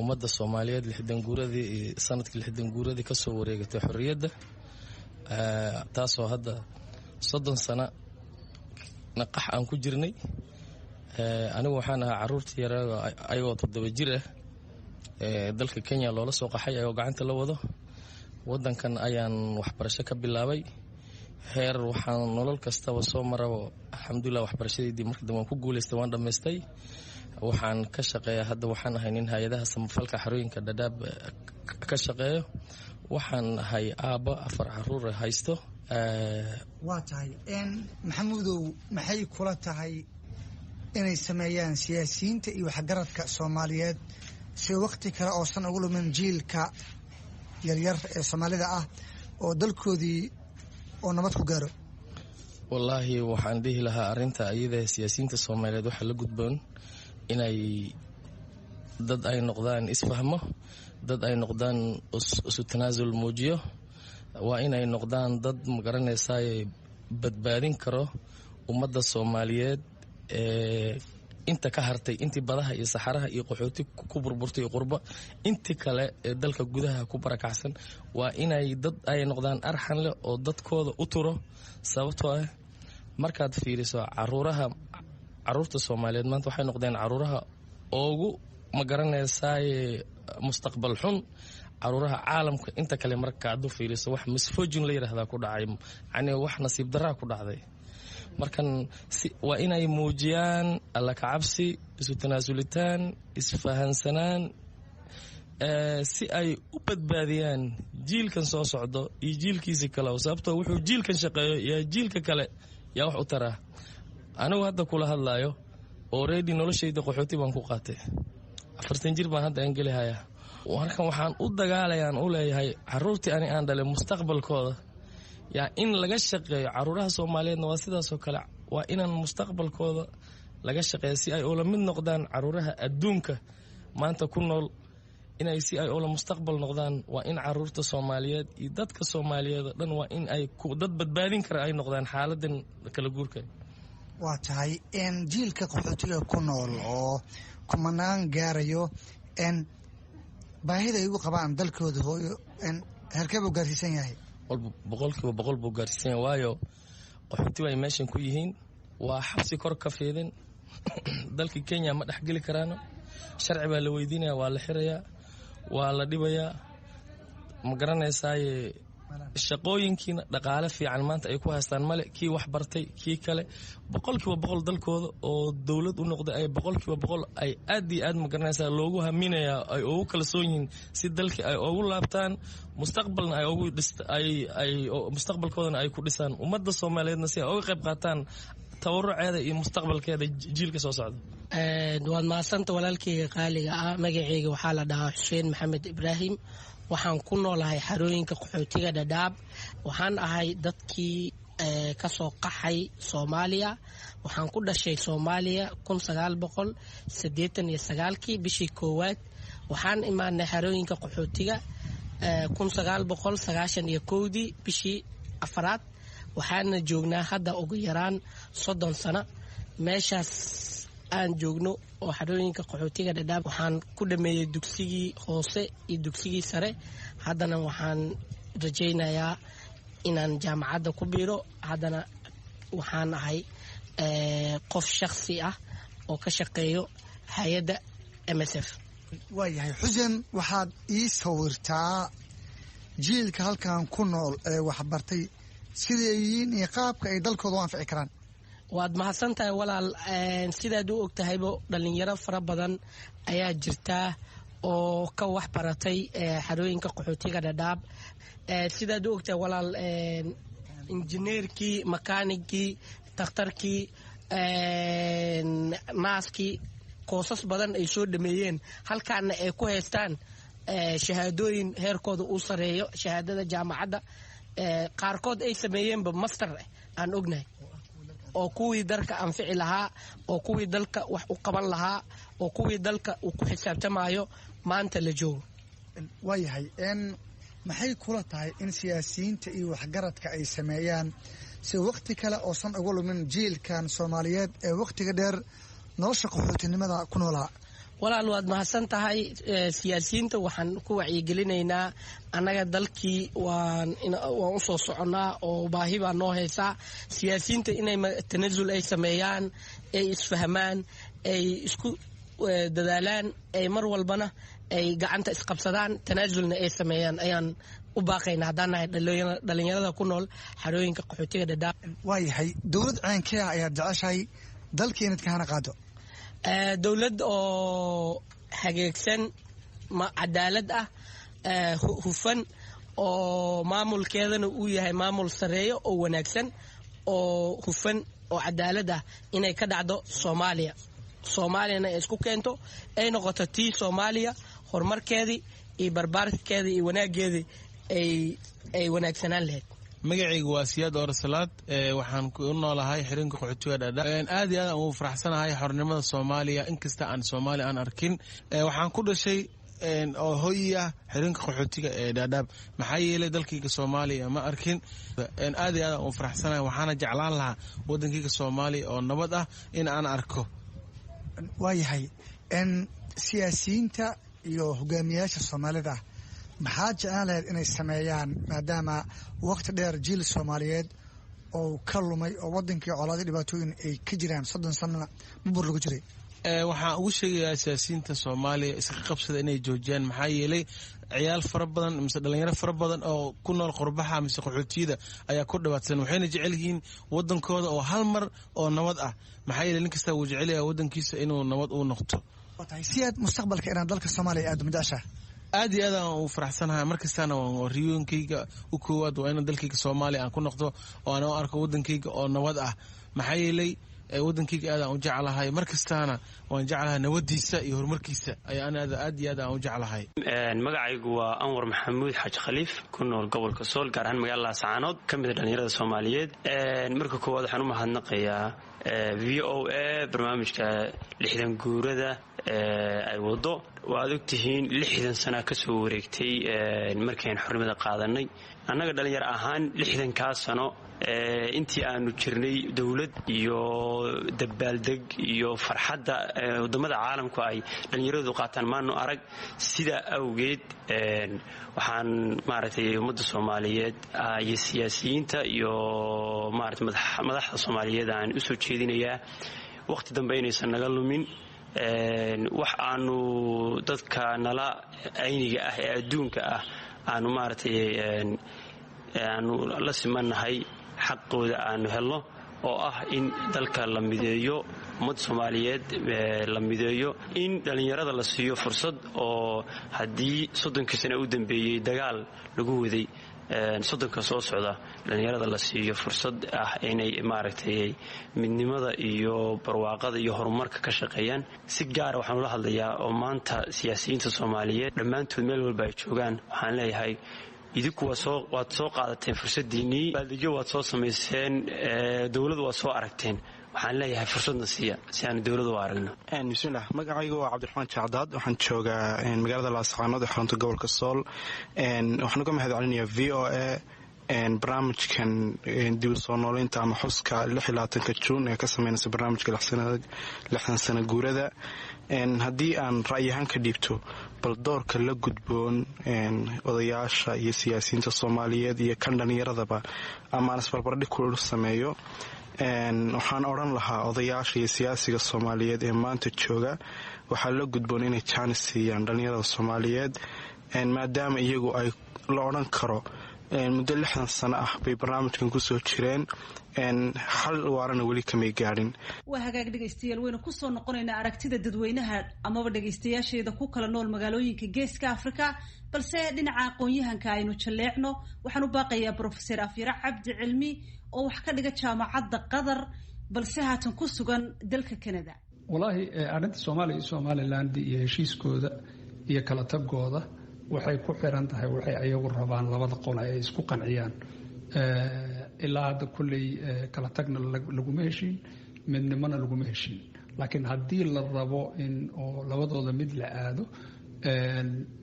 [SPEAKER 10] ummadda Soomaaliyeed 60 guuradii iyo sanadkii 60 guuradii kasoo wareegatay xorriyadda, taasoo hadda 30 sano naqax aan ku jirnay. Anigu waxaan ahaa caruurtii yara ayagoo 7 jir ah dalka Kenya loola soo qaxay ayagoo gacanta la wado. Wadankan ayaan waxbarasho ka bilaabay, heer waxaan nolol kastaba soo marabo. Alxamdulilah, waxbarashadeydii markii dambe waan ku guuleystay, waan dhammaystay. Waxaan ka shaqeeya hadda, waxaan ahay nin hay-adaha samafalka xarooyinka Dhadhaab ka shaqeeyo. Waxaan ahay aabbo afar caruur haysto.
[SPEAKER 9] Waa tahay, Maxamuudow, maxay kula tahay inay sameeyaan siyaasiyiinta iyo waxgaradka soomaaliyeed si wakhti kale oosan ugu lumin jiilka yaryar ee soomaalida ah oo dalkoodii oo nabad ku gaaro?
[SPEAKER 10] Wallaahi, waxaan dhihi lahaa arrinta ayada siyaasiyiinta soomaaliyeed waxaa la gudboon inay dad ay noqdaan isfahmo, dad ay noqdaan isu tanaasul muujiyo. Waa inay noqdaan dad, magaranaysaay, badbaadin karo ummadda soomaaliyeed ee inta ka hartay, intii badaha iyo saxaraha iyo qaxooti ku burburtay iyo qurbo, intii kale ee dalka gudaha ku barakacsan. Waa inay dad ay noqdaan arxan leh oo dadkooda u turo, sababtoo ah markaad fiiriso caruuraha, caruurta soomaaliyeed maanta waxay noqdeen caruuraha ugu, ma garanaysaay, mustaqbal xun caruuraha caalamka inta kale. Marka aad u fiiriso, wax misfortune la yidhaahdaa ku dhacay, yacni wax nasiib daraa ku dhacday. Markan waa inay muujiyaan alla kacabsi, isu tanaasulitaan, isfahansanaan, si ay u badbaadiyaan jiilkan soo socdo iyo jiilkiisi kale, sababtoo wuxuu jiilkan shaqeeyo yaa jiilka kale yaa wax u taraa. Anigu hadda kula hadlaayo, already noloshayda qaxooti baan ku qaatay. 40 jir baan hadda aan gelihayaa. Markan waxaan u dagaalayaan u leeyahay caruurtii ani aan dhalay mustaqbalkooda yaa in laga shaqeeyo. Caruuraha soomaaliyeedna waa sidaasoo kale, waa inaan mustaqbalkooda laga shaqeeyo si ay ula mid noqdaan caruuraha adduunka maanta ku nool. Inay si ay ula mustaqbal noqdaan, waa in caruurta soomaaliyeed iyo dadka soomaaliyeed oo dhan waa in ay dad badbaadin kara ay noqdaan xaaladan kala guurka.
[SPEAKER 9] Waa tahay, jiilka qaxootiga ku nool oo kumanaan gaarayo, baahida ay ugu qabaan dalkooda hooyo heerkee buu gaarsiisan yahay?
[SPEAKER 10] 100% buu gaarsiisan yahay, waayo qaxooti bay meeshan ku yihiin, waa xabsi kor ka fiidin. Dalkii Kenya ma dhexgeli karaano, sharci baa la weydiinaya, waa la xirayaa, waa la dhibayaa, ma garanaysaaye. Shaqooyinkiina dhaqaale fiican maanta ay ku haystaan male. Kii wax bartay, kii kale, 100% dalkooda oo dowlad u noqday ay 100% ay aad iyo aad, ma garanaysaa, loogu haminayaa, ay ugu kalsoon yihiin si dalkii ay ugu laabtaan, mustaqbalna ay ugu dhis ay ay mustaqbalkoodana ay ku dhisaan, ummadda soomaaliyeedna si ay uga qayb qaataan tabaruceeda iyo mustaqbalkeeda jiilka soo socda.
[SPEAKER 1] Waad mahadsanta, walaalkeyga qaaliga ah. Magaceyga waxaa la dhahaa Xuseen Maxamed Ibraahim. Waxaan ku noolahay xarooyinka qaxootiga Dhadhaab. Waxaan ahay dadkii kasoo qaxay Soomaaliya. Waxaan ku dhashay Soomaaliya 1989-kii bishii koowaad. Waxaan imaanay xarooyinka qaxootiga 1991-dii bishii afaraad. Waxaana joognaa hadda ugu yaraan 30 sano meeshaas aan joogno oo xarooyinka qaxootiga Dhadhaab. Waxaan ku dhameeyey dugsigii hoose iyo dugsigii sare. Haddana waxaan rajaynayaa inaan jaamacadda ku biiro. Haddana waxaan ahay qof shakhsi ah oo ka shaqeeyo hay-adda MSF.
[SPEAKER 9] Waayahay Xuseen, waxaad ii sawirtaa jiilka halkan ku nool ee waxbartay siday yihiin iyo qaabka ay dalkooda u anfici karaan.
[SPEAKER 1] Waad mahadsan tahay, walaal. Sidaad u og tahaybo, dhalinyaro fara badan ayaa jirtaa oo ka wax baratay xarooyinka qaxootiga Dhadhaab. Sidaad u ogtahay, walaal, injineerkii, makaanigii, takhtarkii, naaskii, koosas badan ay soo dhameeyeen, halkaana ay ku haystaan shahaadooyin heerkooda uu sareeyo, shahaadada jaamacadda, qaarkood ay sameeyeenba master aan ognahay, oo kuwii dalka anfici lahaa, oo kuwii dalka wax u qaban lahaa, oo kuwii dalka uu ku xisaabtamayo maanta la joogo.
[SPEAKER 9] Waayahay, maxay kula tahay in siyaasiyiinta iyo waxgaradka ay sameeyaan si wakhti kale oosan uga lumin jiilkan soomaaliyeed ee wakhtiga dheer nolosha qaxootinimada ku noolaa?
[SPEAKER 1] Walaal, waad mahadsan tahay. Siyaasiyiinta waxaan ku wacyigelinaynaa, annaga dalkii waan usoo soconnaa oo baahi baa noo haysaa. Siyaasiyiinta inay tanasul ay sameeyaan, ay isfahmaan, ay isku dadaalaan, ay mar walbana ay gacanta isqabsadaan, tanaasulna ay sameeyaan ayaan u baaqayna haddaan nahay dhalinyarada ku nool xarooyinka qaxootiga Dhadhaab.
[SPEAKER 9] Waayahay, dowlad ceenkee ah ayaad jeceshahay dalkii inaad kahana qaado?
[SPEAKER 1] Dowlad oo hageegsan, cadaalad ah, hufan, oo maamulkeedana uu yahay maamul sareeyo oo wanaagsan oo hufan. oo cadaalad ah inay ka dhacdo Soomaaliya, Soomaaliyana ay isku keento, ay noqoto tii Soomaaliya horumarkeedii iyo barbaarkeedii iyo wanaageedii ay wanaagsanaan lahayd.
[SPEAKER 2] Magacaygu waa Siyaad Orsalaad, waxaan ku noolahay xirinka qaxootiga Dhadha. Aad iyo aad aan ugu faraxsanahay xornimada Soomaaliya, inkasta aan Soomaaliya aan arkin. Waxaan ku dhashay oo hoya xirinka qaxootiga ee Dhaadhaab, maxaa yeelay dalkayga Soomaaliya ma arkin. Aad iyo aad aan ugu faraxsanahay, waxaana jeclaan lahaa wadankayga Soomaaliya oo nabad ah in aan arko.
[SPEAKER 9] Waayahay, siyaasiyiinta iyo hogaamiyayaasha soomaalida maxaa jeclaan lahayd inay sameeyaan, maadaama waqti dheer jiil soomaaliyeed oo ka lumay oo wadankii colaado dhibaatooyin ay ka jiraan, 30 sanana bubur lagu jiray?
[SPEAKER 2] Waxaan ugu sheegayaa siyaasiyiinta Soomaaliya iska qabsada inay joojiyaan, maxaa yeelay ciyaal fara badan mise dhalinyaro fara badan oo ku nool qurbaxa mise qaxootiyada ayaa ku dhibaatsan, waxayna jecel yihiin wadankooda oo hal mar oo nabad ah, maxaa yeelay nin kasta wuu jecel yahay wadankiisa inuu nabad uu noqto.
[SPEAKER 9] Si aad mustaqbalka inaad dalka Soomaaliya aad majeceshaha?
[SPEAKER 2] Aad iyo aad aan ugu faraxsanahay, markastaana riyooyinkayga u koowaad waa inaan dalkayga Soomaaliya aan ku noqdo oo aan u arko wadankayga oo nabad ah, maxaa yeelay wadankayga aad aan u jeclahay, markastaana waan jeclahay nabadiisa iyo horumarkiisa ayaan aad iyo aad aan u jeclahay.
[SPEAKER 6] Magacaygu waa Anwar Maxamuud Xaaji Khaliif, ku nool gobolka Sool, gaar ahaan magaalada Laascaanood, ka mid a dhallinyarada Soomaaliyeed. Marka koowaad waxaan u mahadnaqayaa VOA barnaamijka 60 guurada ay wado. Waad ogtihiin 60 sana kasoo wareegtay markaynu xornimada qaadanay. Annaga dhallinyar ahaan 60-kaa sano intii aanu jirnay dowlad iyo dabaaldeg iyo farxadda wadamada caalamku ay dhallinyaradu qaataan maanu arag. Sidaa awgeed waxaan maaragtay ummadda Soomaaliyeed iyo siyaasiyiinta iyo maarata madaxda Soomaaliyeed aan usoo jeedinayaa wakhti dambe inaysan naga lumin. Wax aanu dadka nala ayniga ah ee adduunka ah aanu maaragtay aanu la simannahay xaqooda aanu helno, oo ah in dalka la mideeyo, ummadda Soomaaliyeed la mideeyo, in dhallinyarada la siiyo fursad oo haddii 30-kii sane u dambeeyey dagaal lagu waday, 30-ka soo socda dhallinyarada la siiyo fursad ah inay maaragtay midnimada iyo barwaaqada iyo horumarka ka shaqeeyaan. Si gaara waxaan ula hadlayaa oo maanta siyaasiyiinta Soomaaliyeed dhammaantood meel walba ay joogaan, waxaan leeyahay idinku waad soo qaadateen fursadiinnii, baaldegyo waad soo samayseen, dowladu waad soo aragteen, waxaan leeyahay fursadna siiya si aanu dowladu u aragno.
[SPEAKER 7] Bismillah, magacaygu waa Cabdiraxmaan Jacdaad, waxaan joogaa magaalada Laascaanood ee xarunta gobolka Sool. Waxaan uga mahad celinayaa VOA barnaamijkan dib u soo nooleynta ama xuska 26-ka Juun ee ka sameynaysa barnaamijka 60 sana guurada. Haddii aan ra'yi ahaan ka dhiibto bal doorka la gudboon odayaasha iyo siyaasiyiinta Soomaaliyeed iyo kan dhallinyaradaba, ama aan isbarbardhig ku sameeyo, waxaan odhan lahaa odayaasha iyo siyaasiga Soomaaliyeed ee maanta jooga waxaa la gudboon inay jaanis siiyaan dhallinyarada Soomaaliyeed, maadaama iyagu ay la odhan karo muddo 60 sano ah bay barnaamijkan kusoo jireen, xal waarana weli kamay gaadhin.
[SPEAKER 12] Waa hagaag dhegaystayaal, waynu kusoo noqonaynaa aragtida dadweynaha amaba dhegaystayaasheeda ku kala nool magaalooyinka geeska Afrika, balse dhinaca aqoon-yahanka aynu jalleecno. Waxaan u baaqayaa Brofeser Afyare Cabdi Cilmi oo wax ka dhiga Jaamacadda Qatar, balse haatan ku sugan dalka Canada.
[SPEAKER 11] Walaahi, arrinta Soomaaliya iyo Somaliland iyo heshiiskooda iyo kala tagooda waxay ku xiran tahay waxay ayagu rabaan labada qol ay isku qanciyaan. Ilaa hadda kulley kala tagna laguma heshiin, midnimona laguma heshiin, laakiin haddii la rabo in oo labadooda mid la aado,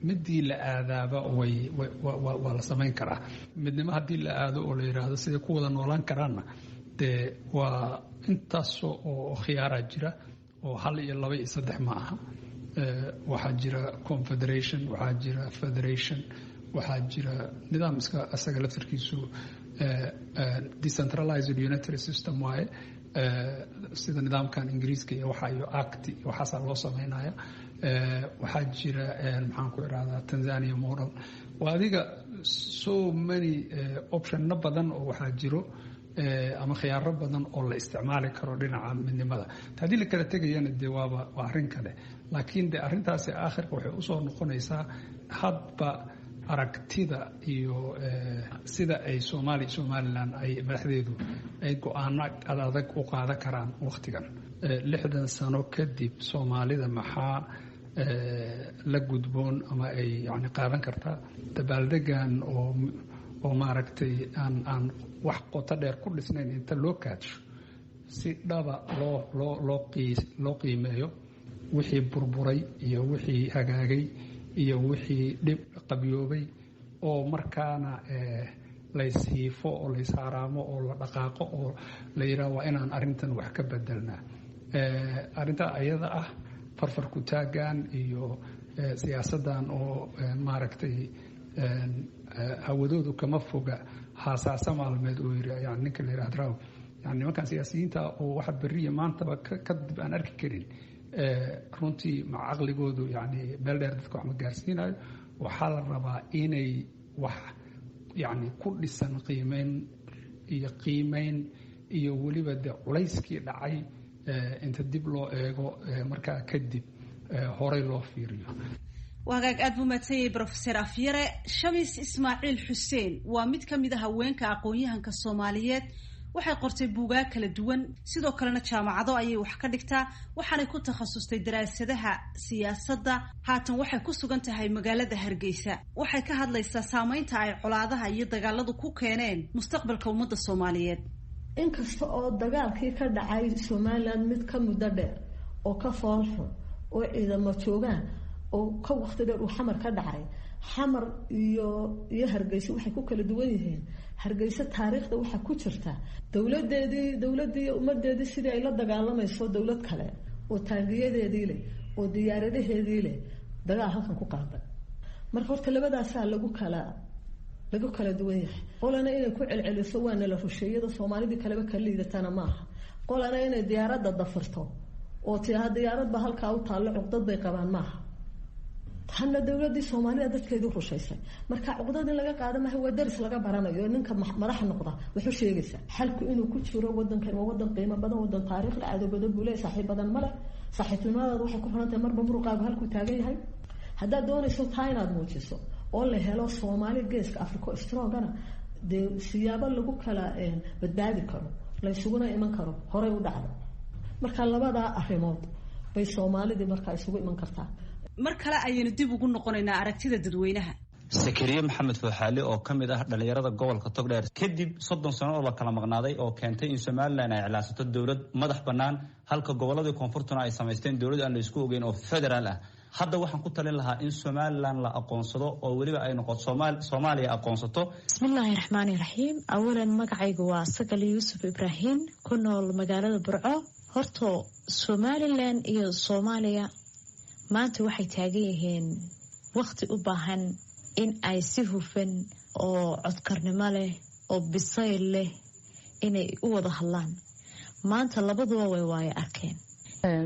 [SPEAKER 11] midii la aadaaba way waa la samayn karaa. Midnimo haddii la aado oo la yidhaahdo siday ku wada noolaan karaanna, dee waa intaas oo khiyaaraa jira oo hal iyo laba iyo saddex ma aha. Waxaa jira confederation, waxaa jira federation, waxaa jira nidaam iska asaga laftarkiisu decentralized unitary system waaye, sida nidaamkan Ingiriiska iyo waxa iyo act waxaasaa loo sameynaya. Waxaa jira, maxaan ku irahdaa, Tanzania model. Waa adiga so many optionno badan oo waxaa jiro ama khiyaaro badan oo la isticmaali karo dhinaca midnimada. Haddii la kala tegayana dee waaba waa arrin kale, laakiin de arrintaasi aakhirka waxay usoo noqonaysaa hadba Aragtida iyo sida ay Soomaaliya, Somalilan ay madaxdeedu ay go-aano adag u qaadan karaan wakhtigan 60 sano kadib, Soomaalida maxaa la gudboon ama ay yani qaadan kartaa? Dabaaldegan oo maaragtay aan wax qoto dheer ku dhisnayn, inta loo kaadsho si dhaba loo loo loo loo qiimeeyo wixii burburay iyo wixii hagaagay iyo wixii dhib qabyoobay, oo markaana layshiifo oo layshaaraamo oo la dhaqaaqo oo la yidhaha waa inaan arrintan wax ka bedelnaa. Arrintaa ayada ah, farfarku taagan iyo siyaasaddan oo maaragtay hawadoodu kama foga haasaasa maalmeed uu yiri, yani ninka la yidhahdo raw, yani nimankan siyaasiyiinta oo waxa berriya maantaba kadib aan arki karin, runtii ma caqligoodu yani meel dheer dadka wax ma gaarsiinayo. Waxaa la rabaa inay wax yani ku dhisan qiimeyn iyo qiimeyn iyo weliba dee culayskii dhacay inta dib loo eego, markaa kadib horay loo fiiriyo.
[SPEAKER 12] Wagaag, aad buu mahadsanyay Brofeser Afyare. Shamis Ismaaciil Xuseen waa mid ka mid a haweenka aqoon-yahanka Soomaaliyeed. Waxay qortay buugaag kala duwan, sidoo kalena jaamacado ayay wax ka dhigtaa, waxaanay ku takhasustay daraasadaha siyaasadda. Haatan waxay ku sugan tahay magaalada Hargeysa. Waxay ka hadlaysaa saameynta ay colaadaha iyo dagaaladu ku keeneen mustaqbalka ummadda Soomaaliyeed.
[SPEAKER 3] Inkasta oo dagaalkii ka dhacay Somalilan mid ka muddo dheer oo ka foolxun oo ciidamo joogaan oo ka waqti dheer uu Xamar ka dhacay, Xamar iyo Hargeysa waxay ku kala duwan yihiin, Hargeysa taariikhda waxaa ku jirta dowladeedii, dowladii iyo ummadeedii sidii ay la dagaalamayso dowlad kale oo taangiyadeedii leh oo diyaaradaheedii leh dagaal halkan ku qaaday. Marka horta labadaasaa lagu kala duwan yahay. Qolana inay ku celceliso waana la rusheeyada, Soomaalidii kaleba ka liidatana maaha. Qolana inay diyaaradda dafirto oo tiaha diyaaradba halkaa u taallo, cuqdad bay qabaan maaha. Tanna dowladii Soomaalida dadkeedu rushaysay, marka cuqdad in laga qaada maaha, waa daris laga baranayo. Ninka madax noqda wuxuu sheegaysaa xalku inuu ku jiro wadankan. Waa wadan qiimo badan, wadan taariikh leh, cadow badan buu leeyahay, saaxiib badan ma leh. Saaxiibtinimadaada waxay ku xiran tahay marba muruqaagu halkuu taagan yahay. Haddaad doonayso taa inaad muujiso oo la helo Soomaali geeska Africa strongana, dee siyaabo lagu kala badbaadi karo, laysuguna iman karo horay u dhacdo. Marka labadaa arrimood bay Soomaalidii markaa isugu iman kartaa.
[SPEAKER 12] Mar kale ayaynu dib ugu noqonaynaa aragtida dadweynaha.
[SPEAKER 4] Sakariye Maxamed Fooxaale oo ka mid ah dhallinyarada gobolka Togdheer, kadib 30 sano oo la kala maqnaaday oo keentay in Somalilan ay iclaansato dowlad madax bannaan, halka gobolladii koonfurtuna ay samaysteen dowlad aan la isku ogeyn oo federaal ah, hadda waxaan ku talin lahaa in Somalilan la aqoonsado oo weliba ay noqoto Soomaaliya aqoonsato.
[SPEAKER 13] Bismillaahi raxmaani raxiim. Awalan magacaygu waa Sagal Yuusuf Ibraahim, ku nool magaalada Burco. Horto Somalilan iyo Soomaaliya maanta waxay taagan yihiin wakhti u baahan in ay si hufan oo codkarnimo leh oo bisayl leh inay u wada hadlaan. Maanta labaduba way waayo arkeen.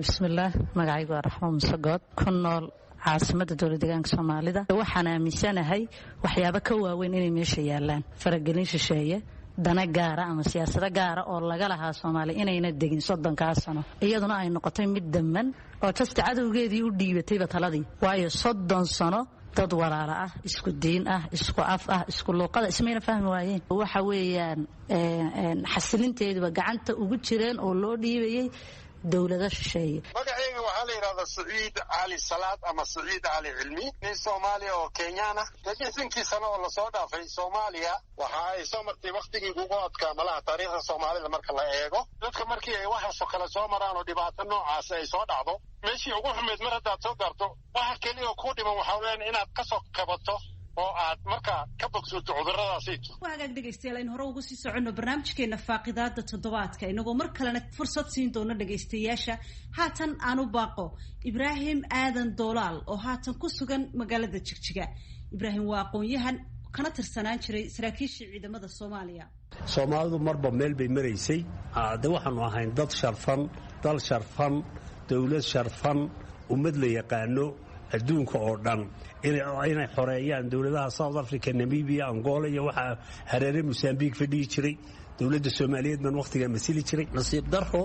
[SPEAKER 14] Bismillaah, magacaygu waa Raxmo Musegood, ku nool caasimada dowlad deegaanka Soomaalida. Waxaan aaminsanahay waxyaabo ka waaweyn inay meesha yaalaan: faragelin shisheeye, dana gaara ama siyaasado gaara oo laga lahaa Soomaaliya inayna degin 30-kaa sano, iyaduna ay noqotay mid damman oo jasta cadowgeedii u dhiibatayba taladii. Waayo 30 sano dad walaala ah, isku diin ah, isku af ah, isku luuqada, ismayna fahmi waayeen. Waxa weeyaan xasilinteeduba gacanta ugu jireen oo loo dhiibayay dowlado shisheeye.
[SPEAKER 25] Magacayga waxaa la yidhahdaa Saciid Cali Salaad ama Saciid Cali Cilmi, nin Soomaaliya oo Kenyaan ah. 60-kii sano oo lasoo dhaafay, Soomaaliya waxa ay soo martay wakhtigii ugu adkaa malaha taariikhda Soomaalida marka la eego. Dadka markii ay waxaasoo kale soo maraan oo dhibaato noocaas ay soo dhacdo, meeshii ugu xumayd mar haddaad soo gaarto, waxa keliya oo kuu dhiman waxaa weeyaan inaad ka soo kabato oo aad markaa ka bogsoto cudurradaasi.
[SPEAKER 12] Waa hagaag dhegaystayaal, aynu hore ugu sii soconno barnaamijkeena faaqidaada toddobaadka, inagoo mar kalena fursad siin doono dhegaystayaasha. Haatan aanu baaqo Ibraahim Aadan Doolaal oo haatan ku sugan magaalada Jigjiga. Ibraahim waa aqoon-yahan kana tirsanaan jiray saraakiishii ciidamada Soomaaliya.
[SPEAKER 26] Soomaalidu marba meel bay maraysay. De waxaanu ahayn dad sharfan, dal sharfan, dowlad sharfan, ummad la yaqaano adduunka oo dhan, inay xoreeyaan dowladaha South Africa, Namibia, Angola iyo waxaa hareere Mosambique fadhihi jiray. Dowladda Soomaaliyeed baan wakhtigaa masili jiray. Nasiib darro,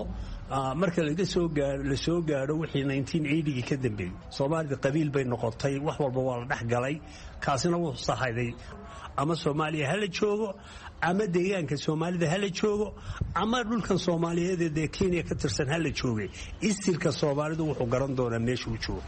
[SPEAKER 26] marka laga soo la soo gaadho wixii 1980gii ka dambeeyey, Soomaalida qabiil bay noqotay, wax walba waa la dhex galay. Kaasina wuxuu sahayday ama Soomaaliya hala joogo, ama deegaanka Soomaalida hala joogo, ama dhulkan Soomaaliyeed ee dee Kenya ka tirsan hala joogay, isirka Soomaalidu wuxuu garan doonaa meesha uu joogo.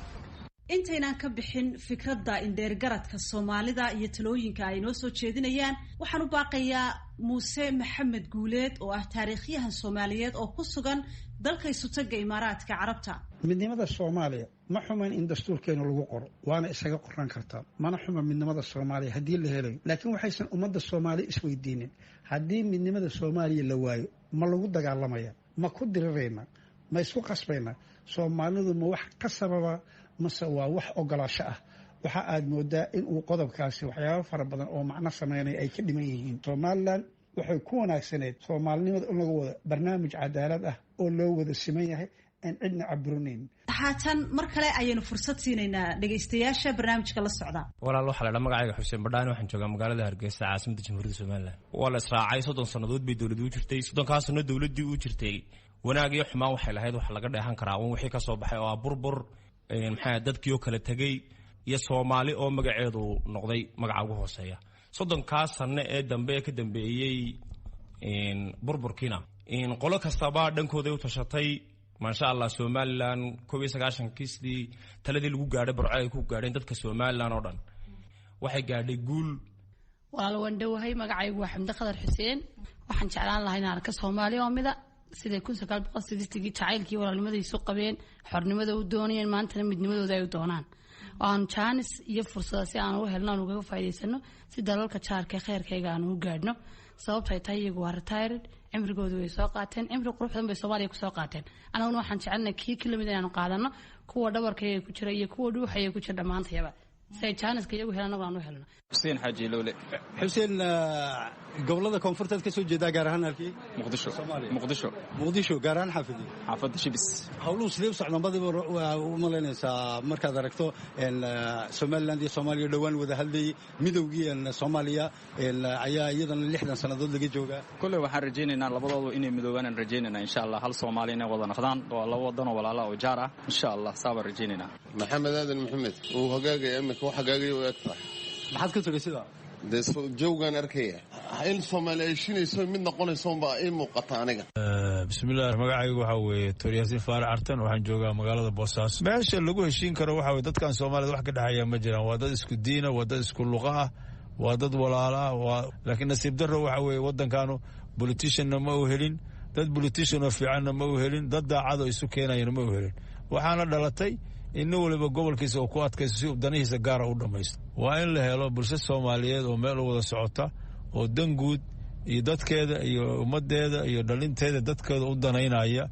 [SPEAKER 12] Intaynaan ka bixin fikradda indheergaradka Soomaalida iyo talooyinka ay noo soo jeedinayaan, waxaan u baaqayaa Muuse Maxamed Guuleed oo ah taariikhyahan Soomaaliyeed oo ku sugan dalka Isutagga Imaaraadka Carabta.
[SPEAKER 15] Midnimada Soomaaliya ma xumayn in dastuurkeena lagu qoro, waana isaga qoran kartaa. Mana xuma midnimada Soomaaliya haddii la helayo, laakiin waxaysan ummadda Soomaaliya isweydiinin: haddii midnimada Soomaaliya la waayo, ma lagu dagaalamaya? Ma ku dirirayna? Ma isku qasbayna? Soomaalidu ma wax ka sababa mase waa wax ogolaasho ah? Waxa aad moodaa in uu qodobkaasi waxyaabo fara badan oo macno sameynaya ay ka dhiman yihiin. Somalilan waxay ku wanaagsaneyd soomaalinimada in lagu wado barnaamij cadaalad ah oo loo wada siman yahay, aan cidna caburinayn.
[SPEAKER 12] Haatan mar kale ayaynu fursad siinaynaa dhegaystayaasha barnaamijka la socda.
[SPEAKER 16] Walaal, waxaa la dhaa magacayga Xuseen Badhaani. Waxaan joogaa magaalada Hargeysa, caasimadda Jamhuuriyadda Somalilan. Waa la israacay. 30 sannadood bay dowladdu u jirtay. 30-kaa sano dowladdii u jirtay, wanaag iyo xumaan waxay lahayd waxa laga dheehan karaa un wixii ka soo baxay oo ah burbur, maxaa dadkii oo kala tegey iyo Soomaali oo magaceedu noqday magaca ugu hooseeya. 30-kaa sanno ee dambe ee ka dambeeyey burburkiina, qolo kastaba dhankooday u tashatay. Maasha Allah, Somalilan 91-kii sidii taladii lagu gaadhay Burco ay ku gaadheen dadka Somalilan oo dhan, waxay gaadhay guul.
[SPEAKER 14] Walaal, waan dhowahay. Magacaygu waa Xamdi Khadar Xuseen. Waxaan jeclaan lahaa inaan arka Soomaaliya oo mida siday 1960-kii jacaylkii walaalnimada isu qabeen, xornimada u doonayeen, maantana midnimadooda ay u doonaan, oo aanu jaanis iyo fursada si aan u helno aan ugaga faa'iidaysano, si dalalka jaarka kheyrkayga aan ugu gaadhno. Sababto ay tahay, iyagu waa retired, cimrigoodu way soo qaateen, cimri qurux badan bay Soomaaliya kusoo qaateen. Annaguna waxaan jecelnahay kii lamid inaanu qaadano, kuwa dhabarkayga ku jira iyo kuwa dhuuxaya ku jira dhammaantayaba, si ay jaaniska iyagu helaan annagu aan u helno.
[SPEAKER 17] Xuseen Xaaji Lowle.
[SPEAKER 18] Xuseen, gobolada koonfurtaad ka soo jeedaa, gaar ahaan halkii?
[SPEAKER 17] Muqdisho. Muqdisho.
[SPEAKER 18] Muqdisho, gaar ahaan xaafadii?
[SPEAKER 17] Xaafadda Shibis.
[SPEAKER 18] Howluhu sidee u socdaan badiba waa u malaynaysaa markaad aragto Somaliland iyo Soomaaliya dhowaan wada hadlayay, midowgii Soomaaliya ayaa iyadana 60 sannadood laga joogaa?
[SPEAKER 17] Kolley waxaan rajaynaynaa labadoodu inay midoobaan aan rajaynaynaa, insha Allah, hal Soomaali inay wada noqdaan. Waa laba wadan oo walaala oo jaar ah, insha Allah, saabaan rajaynaynaa.
[SPEAKER 19] Maxamed Aadan Maxamed. Uu hagaagaya imika, wax hagaagaya u eg tahay.
[SPEAKER 18] Maxaad ka togay sidaa?
[SPEAKER 19] Dee jawgaan arkaya in Soomaali ay shinayso, mid noqonayso unbaa ii muuqata aniga.
[SPEAKER 20] Bismillaah, magacaygu waxaa weeye Toryaasiin Faarax Artan. Waxaan joogaa magaalada Boosaaso. Meesha lagu heshiin karo waxaa weye dadkan Soomaalida wax ka dhexeeya ma jiraan. Waa dad isku diina, waa dad isku luqa ah, waa dad walaala ah. Waa laakiin nasiib darro waxa weeye waddankaanu politicianna ma u helin, dad politician oo fiicanna ma u helin, dad daacad oo isu keenayana ma u helin. Waxaana dhalatay in nin waliba gobolkiisa uu ku adkaysto si uu danihiisa gaara u dhammaysto. Waa in la helo bulsho Soomaaliyeed oo meel u wada socota oo dan guud iyo dadkeeda iyo ummaddeeda iyo dhalinteeda dadkeeda u danaynaya,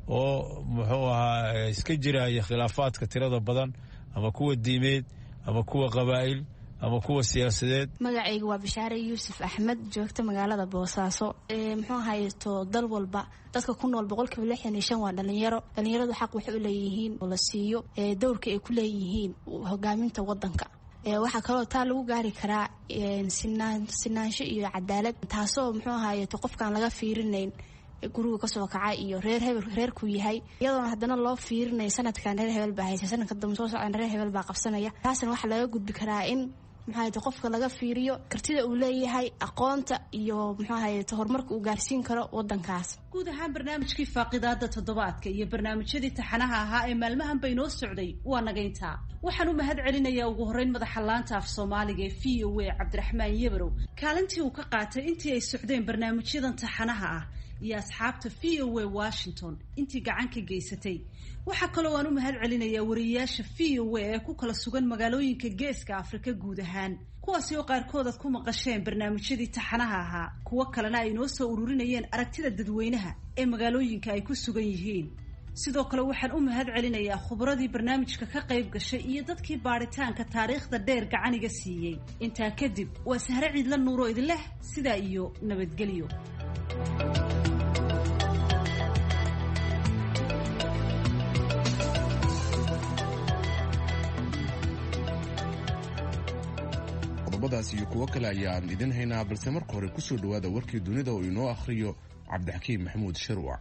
[SPEAKER 20] oo muxuu ahaa iska jiraya khilaafaadka tirada badan, ama kuwa diimeed ama kuwa qabaa'il ama kuwa siyaasadeed.
[SPEAKER 27] Magacayga waa Bashaare Yuusuf Axmed, joogta magaalada Boosaaso. Muxuu haysto dal walba dadka ku nool 65% waa dhalinyaro. Dhalinyaradu xaq waxay u leeyihiin oo la siiyo dowrka ay ku leeyihiin hogaaminta wadanka. Waxaa kaloo taa lagu gaari karaa sinaansho iyo cadaalad, taasoo muxuu ahayeto qofkaan laga fiirinayn guriga kasoo kaca iyo reer hebel reerkuu yahay, iyadoona haddana loo fiirinayo sanadkan reer hebel baa haysa, sanadka dambe soo socdan reer hebel baa qabsanaya. Taasna waxaa laga gudbi karaa in muxuu qofka laga fiiriyo kartida uu leeyahay, aqoonta iyo muxuu ahayeto horumarka uu gaarsiin karo wadankaas.
[SPEAKER 12] Guud ahaan barnaamijkii faaqidaada toddobaadka iyo barnaamijyadii taxanaha ahaa ee maalmahan bay noo socday waa nagayntaa. Waxaan u mahad celinayaa ugu horreyn madaxa laanta af Soomaaliga ee VOA, Cabdiraxmaan Yebarow, kaalintii uu ka qaatay intii ay socdeen barnaamijyadan taxanaha ah, iyo asxaabta VOA Washington intii gacan ka geysatay. Waxaa kaloo aan u mahad celinayaa wariyeyaasha VOA ee ku kala sugan magaalooyinka Geeska Afrika guud ahaan, kuwaasi oo qaarkood aad ku maqasheen barnaamijyadii taxanaha ahaa, kuwo kalena ay noo soo ururinayeen aragtida dadweynaha ee magaalooyinka ay ku sugan yihiin. Sidoo kale waxaan u mahad celinayaa khubradii barnaamijka ka qayb gashay iyo dadkii baadhitaanka taariikhda dheer gacaniga siiyey. Intaa kadib waa Sahre Ciidla Nuuro idinleh sidaa iyo nabadgelyo.
[SPEAKER 5] Qodobadaas iyo kuwo kale ayaan idin haynaa, balse marka hore kusoo dhowaada warkii dunida oo inoo akhriyo Cabdixakiim Maxamuud Shirwac.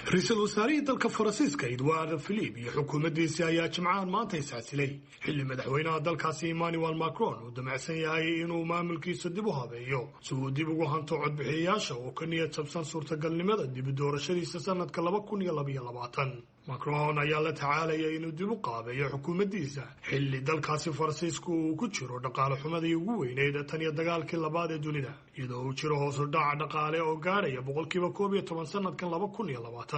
[SPEAKER 8] Ra-iisul wasaarihii dalka Faransiiska Edward Filip iyo xukuumaddiisii ayaa Jimcahan maanta iscasilay, xilli madaxweynaha dalkaasi Emmanuel Macron uu damacsan yahay inuu maamulkiisa dib u habeeyo si uu dib ugu hanto codbixiyayaasha oo ka niyad jabsan suurtagalnimada dibu doorashadiisa sanadka 2022. Macron ayaa la tacaalaya inuu dib u qaabeeyo xukuumaddiisa xilli dalkaasi Faransiisku uu ku jiro dhaqaale xumadii ugu weyneyd tan iyo dagaalkii labaad ee dunida, iyadoo uu jiro hoosu dhaca dhaqaale oo gaadhaya 11% sanadkan 2020.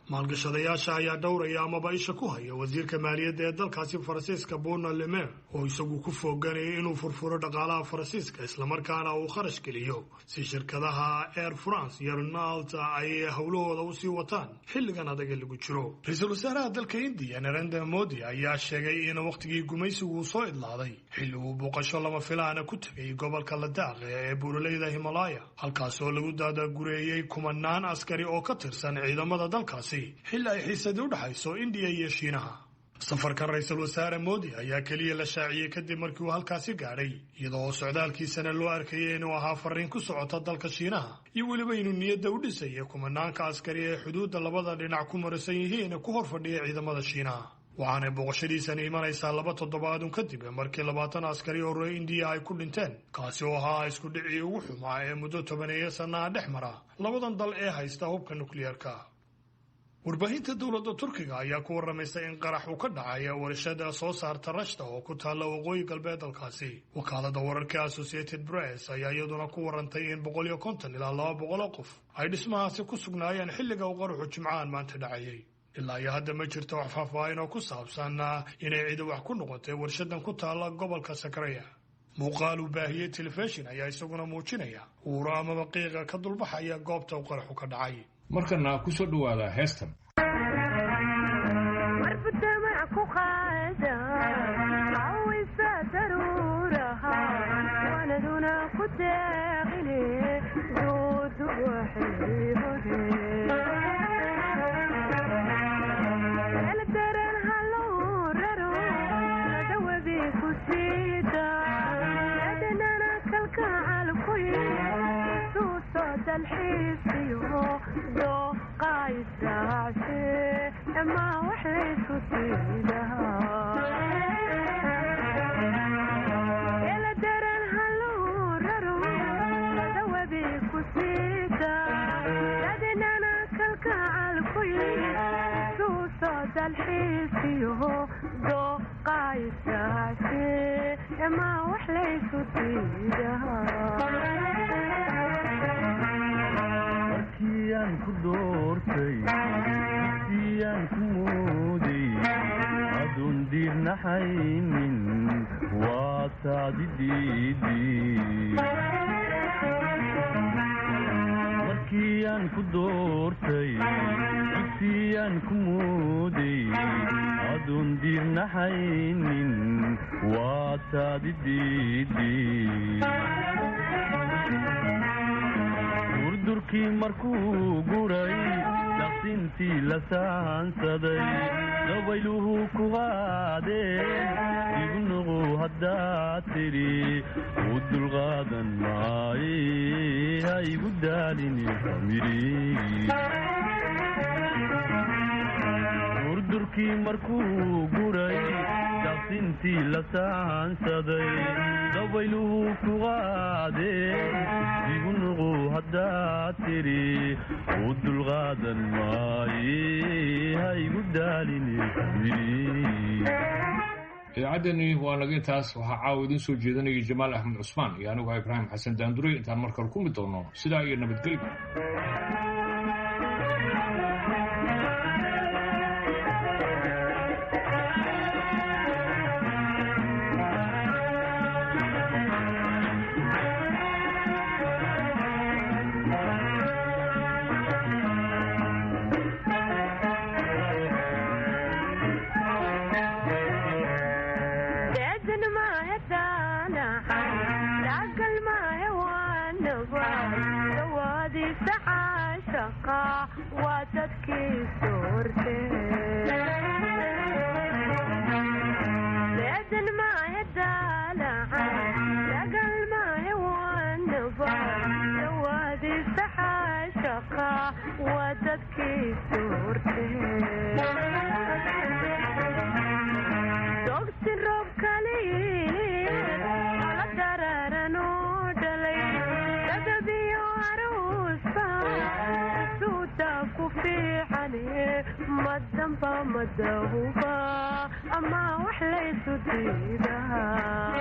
[SPEAKER 8] Maalgashadayaasha ayaa dhowraya amaba isha ku haya wasiirka maaliyadda ee dalkaasi Faransiiska Bruno Le Maire, oo isagu ku fooganaya inuu furfuro dhaqaalaha Faransiiska islamarkaana uu kharash geliyo si shirkadaha Air France iyo Renault ay howlahooda usii wataan xilligan adag ee lagu jiro. Ra-iisul wasaaraha dalka Indiya Narendra Modi ayaa sheegay in wakhtigii gumaysigu uu soo idlaaday, xilli uu booqasho lama filaana ku tegay gobolka Ladakh ee buuraleyda Himalaya, halkaas oo lagu daadagureeyey kumanaan askari oo ka tirsan ciidamada dalkaasi, xilli ay xiisadii u dhexayso Indiya iyo Shiinaha. Safarkan ra-iisul wasaare Modi ayaa keliya la shaaciyey kadib markii uu halkaasi gaadhay, iyadoo socdaalkiisana loo arkayay inuu ahaa fariin ku socota dalka Shiinaha iyo weliba inuu niyadda u dhisayay kumanaanka askari ee xuduudda labada dhinac ku marisan yihiin ku hor fadhiya ciidamada Shiinaha. Waxaanay booqashadiisani imanaysaa 2 toddobaadun kadib markii 20 askari oo reer Indiya ay ku dhinteen, kaasi oo ahaa isku dhicii ugu xumaa ee muddo 10 sannaha dhex mara labadan dal ee haysta hubka nukliyeerka. Warbaahinta dowladda Turkiga ayaa ku waramaysa in qarax uu ka dhacay warshada soo saarta rashta oo ku taalla waqooyi galbeed dalkaasi. Wakaalada wararka Associated Press ayaa iyaduna ku warantay in 150 ilaa 200 oo qof ay dhismahaasi ku sugnaayeen xilliga uu qaraxu Jimcahan maanta dhacayay. Ilaa iyo hadda ma jirto wax faahfaahin oo ku saabsan inay cidi wax ku noqotay warshadan ku taalla gobolka Sakaraya. Muuqaal uu baahiyey telefishin ayaa isaguna muujinaya uuro amaba qiiqa ka dulbaxaya goobta uu qaraxu ka dhacay.
[SPEAKER 10] Markana ku soo dhowaada heestan.
[SPEAKER 21] Markiyaan ku doortay, siyaan ku mooday, adoon diirnaxaynin waa taadi diidi. Markiyaan ku doortay, siyaan ku mooday, adoon diirnaxaynin waa taadi diidi. Durdurkii markuu guray, daqsintii la saansaday, dabayluhu ku qaadeen, igu noqo haddaad tidhi u dulqaadan maaye, ha igu daalini. Durdurkii markuu guray, daqsintii la saansaday, dabayluhu ku qaadeen, igu noqo haddaad tidhi u dulqaadan maaye, ha igu daalini.
[SPEAKER 10] Idaacaddeeni waa naga intaas. Waxaa caawa idiin soo jeedanayay Jamaal Axmed Cusmaan iyo anigu Ibraahim Xasan Daanduray. Intaan mar kale ku mid doono, sidaa iyo nabadgelyo.
[SPEAKER 22] Waa dadkii soortee.
[SPEAKER 1] Madahuba ama wax laysu diidaa.